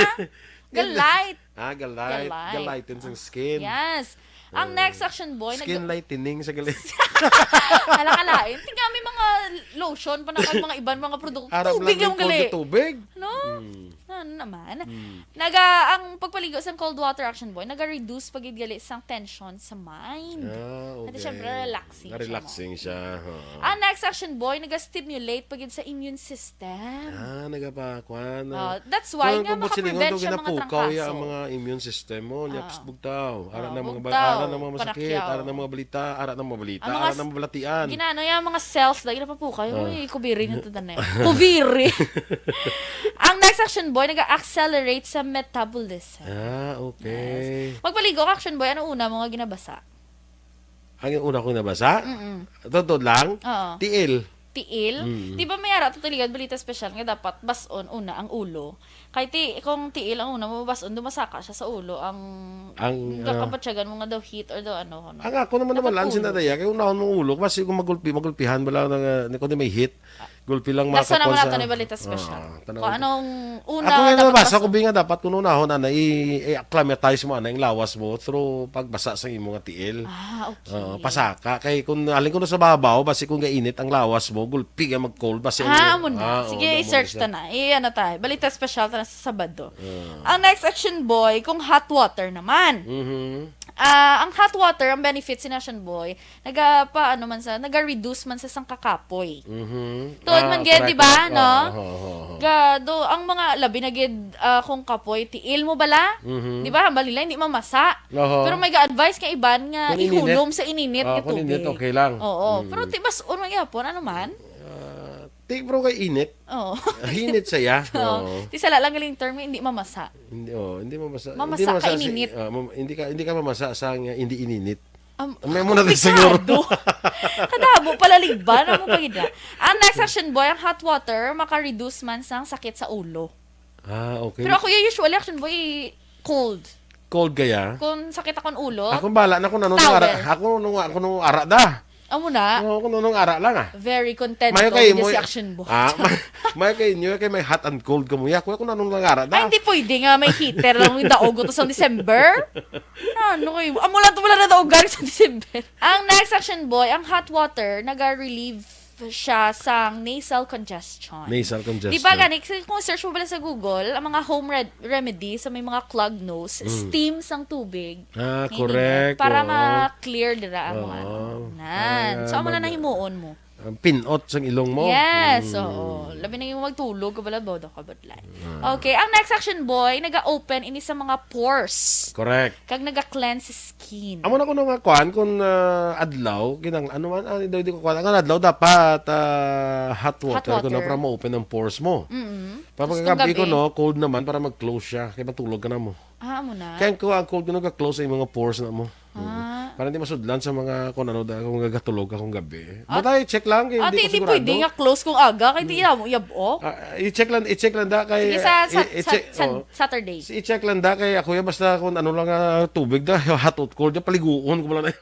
Galight. Ah, galight. Galight. Galight ang skin. Yes. Ang Ah. next Action Boy, nag- Skin lightening sa gali. Ala-alain. Tingnan, may mga lotion pa na kag mga iban, mga produkto. Arap Tubig lang lang yung gali. Tubig. No? Mm. Ano naman? Mm. Naga, ang pagpaligo sa cold water, Action Boy, naga-reduce pa gid gali sang tension sa mind. Ah, At okay. Syempre, relaxing siya, Relaxing siya. Oo. Ang next, Action Boy, naga-stimulate pa gid sa immune system. Ah, nagapakuan. Oh, that's why Kung nga kung buot silingon, makaprevent daw siya mga ginapukaw ya ang trangkaso. Mga immune system mo, nya, Ah. psst, bugtaw. Ara Ah, na mga ba-, bugtaw, ara na mga masakit, panakyaw. Ara na mga balita, ara na mga balita, Ang mga ara na s-, mga balatian. Ginano ya mga cells, lagi na papukaw. Ah. Uy, kubiri na to, tanay. Kubiri. Ang next, Action Boy, nag-accelerate sa metabolism. Ah, okay. Yes. Magpaligo ka, Action Boy, ano una mo nga ginabasa? Ang una ko nabasa? Mm-mm. Totoo lang? Oo. Tiil. Tiil? Mm. Di ba may ara to tuligan balita special nga dapat bas-on una ang ulo? Kay ti, kung tiil ang una mo bas-on, dumasaka siya sa ulo. Ang, Ang, ang ah, kapatyagan mo nga daw heat or daw ano, ano. Ang ako naman Dapat naman lang ulo. Sinadaya, kay unahon mong ulo, kasi kung magulpi, magulpihan ba lang na, na, kung di may heat, gulpi lang Nasa makakuha naman sa nato ni balita special. Ah, tanaw Kung ko. Anong una Ako nga dapat nabasa bas-on? Ko, bi nga dapat kung unahon, ana, i-, i-acclimatize mo, ana, yung lawas mo through pagbasa sa imo nga tiil. Ah, okay. Oo, pasaka. Kay kung alin ko na sa babaw, basi kung gainit ang lawas mo, gulpi ka mag-cold, basi Ah, ang amo na. Ah, oo, Sige, damo i-search na siya. Ta na. I-, ano tayo, balita special ta na sa Sabado. Ah. Ang next, Action Boy, kung hot water naman. Mhm. Ah, ang hot water, ang benefits ni Action Boy, naga pa, ano man sa, naga-reduce man sa sang kakapoy. Mhm. Tuod Ah, man gid, correct, di ba, correct. No? Oo, oo, oo, oo. Gado, ang mga labi na gid, ah, kung kapoy, tiil mo bala? Mhm. Di ba, hambal nila, hindi mamasa. Oho. Pero may ga-advise nga iban nga Kung ininit. Ihulom sa ininit Ah, nga kung ininit, tubig. Okay lang. Oo. Mm. Pero ti-, mas, ano gyapon, ano man? Ah, ti-, bro, kay init. Oo. Ah, init saya. Oo. Oo. Ti sala lang galing term, hindi mamasa. Hindi, oh, hindi mamasa. Mamasa Hindi mamasa ka sa, ininit. Ah, mam-, hindi ka, hindi ka mamasa sa nga hindi ininit. Am-, May muna komplikado. Siguro. Kadamo pala liban, amo pa gid na. Ang next, Action Boy, ang hot water maka-reduce man sang sakit sa ulo. Ah, okay. Pero ako, yung usually, Action Boy, cold. Cold kaya? Kung sakit akong ulo, Ako bala na kung ano nung Towel. Ara, ako nung, ako nung ara da. Amo na. Oo, kung nung ara lang, ah. Very content Mayo ko kay din mo si y-, Action Boy. Ah, may, may kay inyo, kay may hot and cold ka mo. Ya, kuya, kung anong lang ara da. Ay, hindi pwede nga may heater lang yung daog to sa December. Ano kayo? Amo lang to, wala na daog gari sa December. Ang next, Action Boy, ang hot water, naga-relieve siya sa nasal congestion. Nasal congestion. Di ba gani, kasi kung search mo pala sa Google, ang mga home red-, remedy sa may mga clog nose, Mm. steam sang tubig. Ah, Hindi correct. Na. Para Oo. Ma-clear dira ang Oo. Ano. Nan. Para So, amo na mag- nahimuon mo. Ang pinot sang ilong mo. Yes, Mm. Oo. Labi na yung magtulog ka pala, bodo ka ba? Ah. Okay, ang next, Action Boy, naga-open ini sa mga pores. Correct. Kag naga-cleanse skin. Amo na kuno nga kuan, kung, ah, adlaw, kinang-, ano man, ah, hindi, hindi ko kuan. Ang adlaw dapat, ah, hot Hot water, kuno water. Para ma-open ang pores mo. Mm-mm. Para Tapos pagkagabi kung gabi? Kuno, cold naman para mag-close siya, kay matulog ka na mo. Ah, amo na. Kaya ko ang cold, kuno, ga-close ang mga pores na mo. Ah. Para hindi masudlan sa mga kung ano, da-, kung gagatulog ka kung gabi. Ah, But I check lang, kay ate, hindi ko hindi sigurado. Pwede nga close kung aga, kay di mo yabo. Ah, i-check lang, i-check lang da kay Sige, sa, sa, i-, i-check, sa, sa, oh. Saturday. Si i-check lang da kay ako ya, basta kung ano lang nga tubig da, hot or cold da, paliguon ko lang na.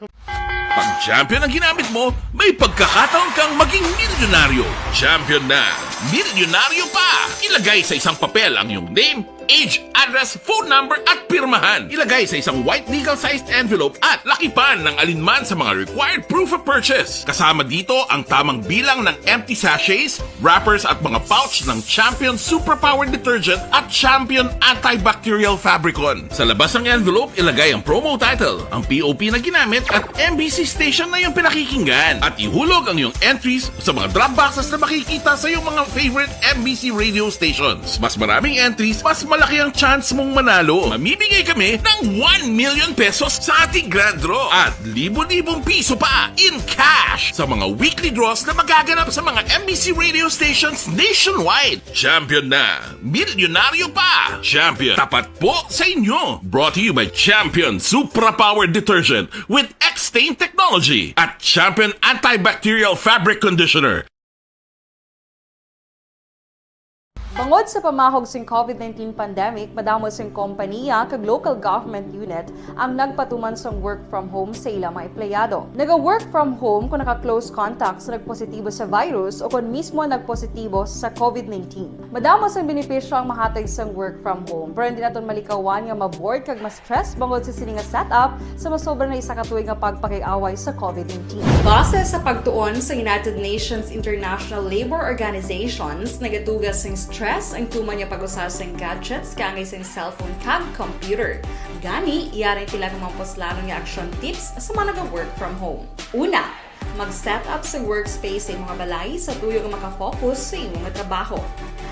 Pag champion ang ginamit mo, may pagkakataon kang maging milyonaryo. Champion na, milyonaryo pa! Ilagay sa isang papel ang iyong name, age, address, phone number, at pirmahan. Ilagay sa isang white legal-sized envelope at lakipan ng alinman sa mga required proof of purchase. Kasama dito ang tamang bilang ng empty sachets, wrappers at mga pouch ng Champion Superpower Detergent at Champion Antibacterial Fabricon. Sa labas ng envelope, ilagay ang promo title, ang P O P na ginamit at M B C station na iyong pinakikinggan. At ihulog ang iyong entries sa mga drop boxes na makikita sa iyong mga favorite M B C radio stations. Mas maraming entries, mas Malaki ang chance mong manalo. Mamimigay kami ng one million pesos sa ating grand draw at libo-libong piso pa in cash sa mga weekly draws na magaganap sa mga M B C radio stations nationwide. Champion na, milyonaryo pa. Champion, tapat po sa inyo. Brought to you by Champion Supra Power Detergent with X-Stain Technology at Champion Antibacterial Fabric Conditioner. Bangod sa pamahog sing COVID nineteen pandemic, madamo sing kompaniya kag local government unit ang nagpatuman sang work from home sa ila mga empleyado. Naga-work from home kung naka-close contact sa nagpositibo sa virus o kon mismo nagpositibo sa COVID nineteen. Madamo sang benepisyo ang mahatag sang work from home, pero hindi naton malikawan nga ma-bored kag ma-stress bangod sa sini nga setup sa masobra na isa ka tuig nga pagpakig-away sa COVID nineteen. Base sa pagtuon sa United Nations International Labour Organizations, nagatuga sing stress ang tuman nga pag-usa sing gadgets kaangay sing cellphone kag computer. Gani, yari ang pila ka mga puslanon nga action tips sa mga naga-work from home. Una, mag-set up sa workspace sa imong balay sa tuyo nga makafocus sa imong nga trabaho.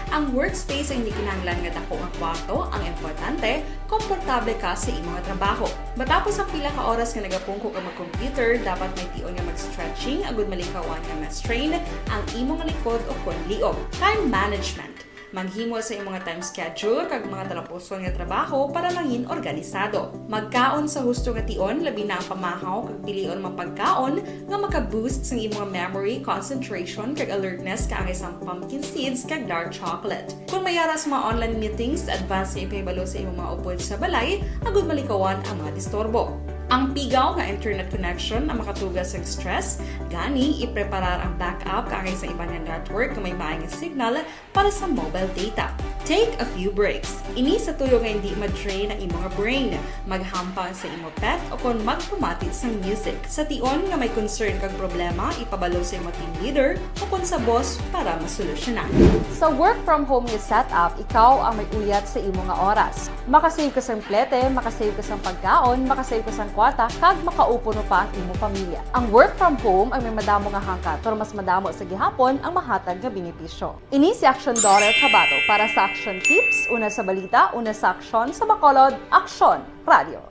Ang workspace ay hindi kinahanglan nga dako nga kwarto, ang importante, komportable ka sa imong nga trabaho. Matapos ang pila ka oras nga nagapungko ka mag-computer, dapat may tion nga mag-stretching agud malikawan nga ma-strain ang imong likod o kon liog. Time management. Maghimo sa imong nga time schedule kag mga talapuson nga trabaho para mangin organisado. Magkaon sa husto nga tion, labi na ang pamahaw kag pilion mga pagkaon nga maka-boost sang imong memory, concentration, kag alertness kaangay sang pumpkin seeds kag dark chocolate. Kung may ara sa mga online meetings, advance nga ipahibalo sa imong mga upod sa balay agud malikawan ang mga disturbo. Ang pigaw nga internet connection ang makatuga sang stress, gani ipreparar ang backup kaangay sa iban nga network nga may maayo nga signal para sa mobile data. Take a few breaks. Ini sa tuyo nga hindi ma-drain ang imo nga brain. Maghampang sa imo pet o kon magpamati sang music. Sa tion nga may concern kag problema, ipabalo sa imo team leader o kon sa boss para masolusyonan. Sa work from home nga setup, ikaw ang may uyat sa imo nga oras. Makasave ka sang plete, makasave ka sang pagkaon, makasave ka sang kwarta, kag makaupod mo pa ang imo pamilya. Ang work from home ang may madamo nga hangkat, pero mas madamo sa gihapon ang mahatag nga benepisyo. Ini si Action Daughter Kabato para sa Action Tips, una sa balita, una sa aksyon, sa Bacolod, Aksyon Radio.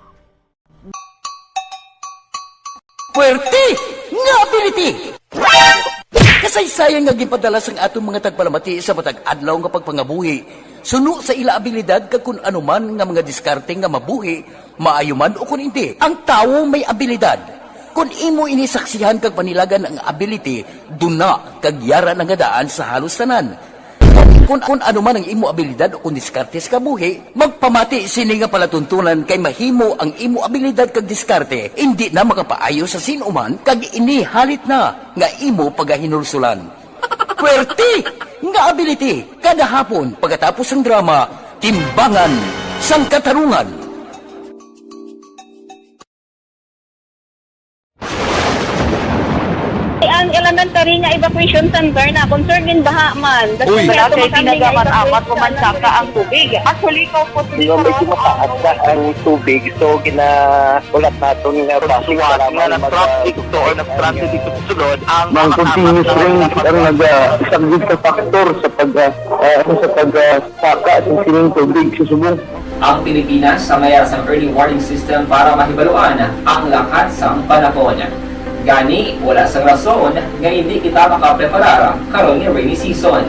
Puwerte nga ability! Kasaysayan nga ginpadala sang aton mga tagpalamati sa matag adlaw nga pagpangabuhi, suno sa ila abilidad kag kun ano man nga mga diskarte nga mabuhi, maayo man o kun indi. Ang tawo may abilidad. Kun imo ini saksihan kag panilagan ang ability, duna kag yara na nga daan sa halos tanan. Kun, kun ano man ang imo abilidad o kun diskarte sa kabuhi, magpamati sini nga palatuntunan kay mahimo ang imo abilidad kag diskarte indi na makapaayo sa sin-o man kag ini halit na nga imo pagahinulsulan. Puwerte nga ability kada hapon pagkatapos sang drama, Timbangan sang Katarungan. Ang elementary nga evacuation center na concerned in baha man. Uy. Wala kay tinaga man amat ko man saka ang tubig. Actually, ko po. Di ba, medyo mataas na ang tubig, so ginahulat naton nga traffic para nga mag-, nag-traffic to or nag-transit dito sa sulod ang mga continuous rain ang naga-, isa gid ka factor sa pag, ah, ah, sa pag, ah, saka sa sining tubig sa subong. Ang Pilipinas sa mayar sang early warning system para mahibaluan ang lakat sang panahon. Gani, wala sang rason nga hindi kita makapreparar karon nga rainy season.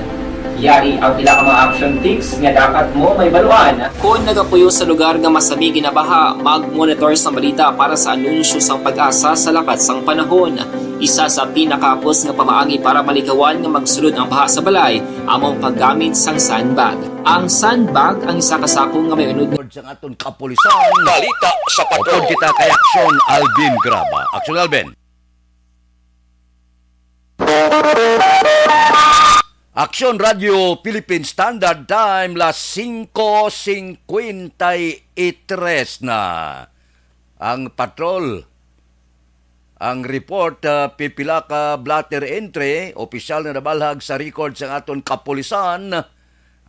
Yari ang pila ka mga action tips nga dapat mo mahibaluan. Kon nagapuyo sa lugar nga masami ginabaha, mag-monitor sang balita para sa anunsyo sang PAGASA sa lakat sang panahon. Isa sa pinakahapos nga pamaagi para malikawan nga magsulod ang baha sa balay amo ang paggamit sang sandbag. Ang sandbag ang isa ka sako nga may unod nga Record sang aton kapulisan. Balita sa Patrol. Upod kita kay Aksyon Alvin Graba. Aksyon Alvin. Aksyon Radio Philippine Standard Time, las singko singkwenta y tres na. Ang patrol, ang report, ah, pipila ka blotter entry, opisyal na nabalhag sa record sang aton kapulisan,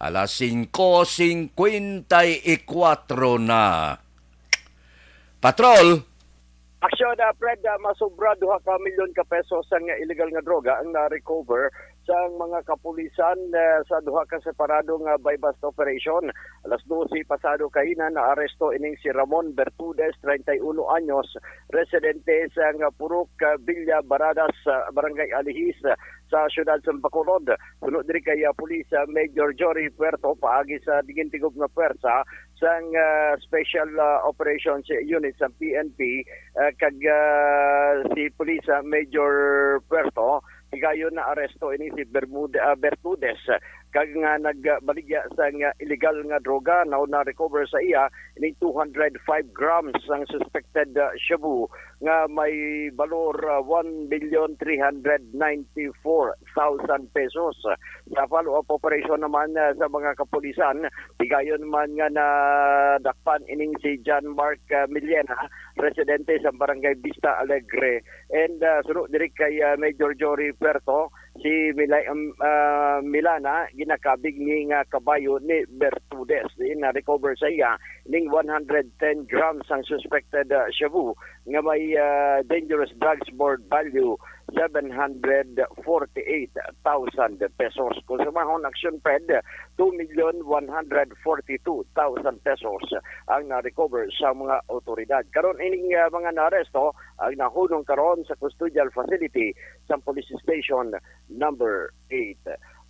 alas singko singkwenta y kuwatro na. Patrol. Aksyon, ah, Fred, ah, masobra duha ka milyon ka pesos ang illegal nga droga ang na-recover sang mga kapulisan, eh, sa duha ka separado nga buy-bust operation. Alas dose pasado kaina, naaresto ining si Ramon Bertudes, treinta y uno anyos, residente sa nga Purok, ah, Villa Baradas, ah, Barangay Alihis, ah, sa siyudad sa Bacolod. Suno diri kay, ah, Pulis, ah, Major Jory Puerto, paagi sa gintingob nga pwersa sang, ah, Special, ah, Operations Unit sa P N P, ah, kag, ah, si Pulis, ah, Major Puerto, higayon naaresto ini si Bermud-, ah, Bertudes, kag nga nagbaligya sang illegal nga droga. Now na-recover sa iya ining two hundred five grams ang suspected, ah, shabu nga may balor, ah, one million three hundred ninety-four thousand pesos. Sa follow-up operation naman, ah, sa mga kapulisan, higayon man nga nadakpan ining si John Mark, ah, Millena, residente sa Barangay Vista Alegre, and, ah, suno diri kay, ah, Major Jory Puerto, si Milay-, um, ah, Milana, ginakabig ni nga kabayo ni Bertudes. Di na-recover sa iya ning one hundred ten grams ang suspected, ah, shabu nga may, ah, dangerous drugs worth value seven hundred forty-eight thousand pesos. Kung sa mahon action, Fred, two million one hundred forty-two thousand pesos ang na-recover sa mga otoridad. Karon ining, ah, mga naaresto ang nahunong karon sa custodial facility sa Police Station Number Eight.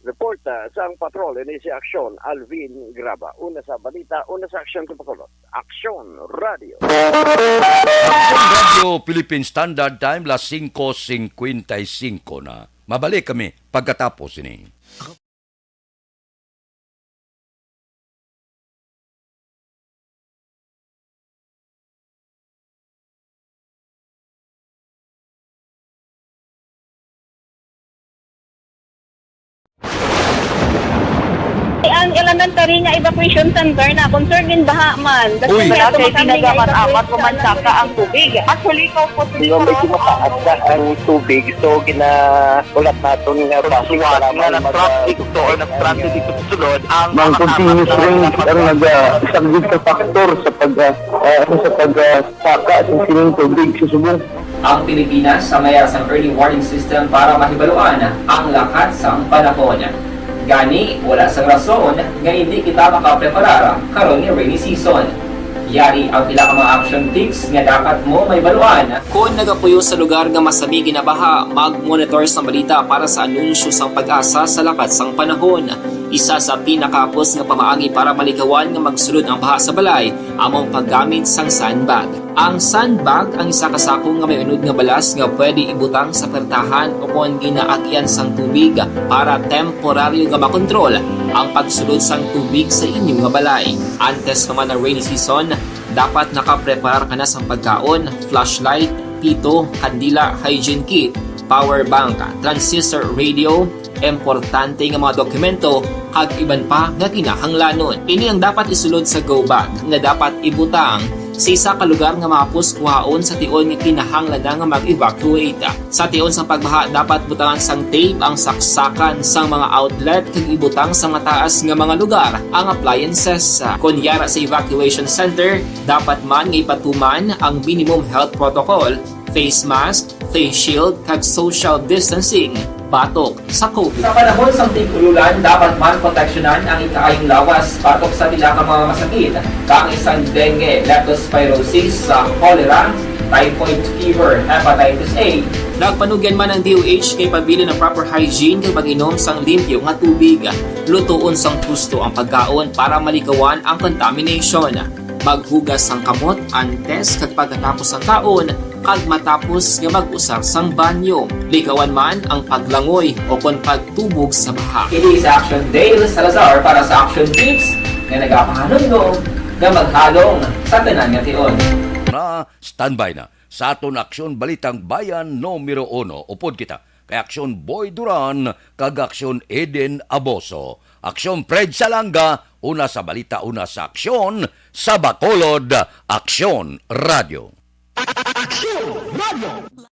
Report, ah, sang patrol ini si Aksyon Alvin Graba. Una sa balita, una sa aksyon sa Bacolod. Aksyon Radio. Aksyon Radio Philippine Standard Time, las singko singkwenta y singko na. Mabalik kami pagkatapos ini. Ang elementary nga evacuation center na concerned in baha man. Uy. Wala kay tinaga man amat ko man saka ang tubig. Actually, ikaw po, medyo mataas na ang tubig, so gina- Ulat naton nga traffic, nga nag-traffic to or nag-transit dito sa sulod ang mga continuous rain ang nagasaglit sa factor sa pag, ah, ah, sa pag, ah, saka sa sining tubig sa subong. Ang Pilipinas sa mayar sang early warning system para mahibaluan ang lakat sang panahon. Gani, wala sang rason nga hindi kita makapreparar karon nga rainy season. Yari ang pila ka mga action tips nga dapat mo mahibaluan. Kon nagapuyo sa lugar nga masami ginabaha, mag-monitor sang balita para sa anunsyo sang PAGASA sa lakat sang panahon. Isa sa pinakahapos nga pamaagi para malikawan nga magsulod ang baha sa balay amo ang paggamit sang sandbag. Ang sandbag ang isa ka sako nga may unod nga balas nga pwede ibutang sa pertahan o kon ginaagyan sang tubig para temporaryo nga makontrol ang pagsulod sang tubig sa inyo nga balay. Antes pa man ang rainy season, dapat nakapreparar ka na sang pagkaon, flashlight, pito, kandila, hygiene kit, power bank, transistor radio, importante nga mga dokumento, kag iban pa nga kinahanglanon. Ini ang dapat isulod sa go bag nga dapat ibutang sa isa ka lugar nga mahapos kuhaon sa tion nga kinahanglan na nga mag-evacuate. Sa tion sang pagbaha, dapat butangan sang tape ang saksakan sang mga outlet kag ibutang sa mataas nga mga lugar ang appliances. Kon yara sa evacuation center, dapat man nga ipatuman ang minimum health protocol, face mask, face shield, kag social distancing batok sa COVID. Sa panahon sang tig-ululan, dapat man proteksyonan ang ikaayong lawas batok sa pila ka mga masakit, kaangay sang dengue, leptospirosis, sa cholera, typhoid fever, hepatitis A. Nagpanugyan man ang D O H nga ipabilin ang proper hygiene kag mag-inom sang limpyo nga tubig. Lutoon sang husto ang pagkaon para malikawan ang contamination. Maghugas sang kamot antes kag pagkatapos sang kaon, kag matapos nga mag-usar sang banyo. Likawan man ang paglangoy o kon pagtubog sa baha. Ini si Action Dale Salazar para sa Action Tips nga nagapahanumdom nga maghalong sa tanan nga tion. Na, standby na sa aton Aksyon Balitang Bayan numero uno. Upod kita kay Aksyon Boy Duran kag Aksyon Eden Aboso. Aksyon Fred Salanga, una sa balita, una sa aksyon, sa Bacolod, Aksyon Radio. Aksyon Radio.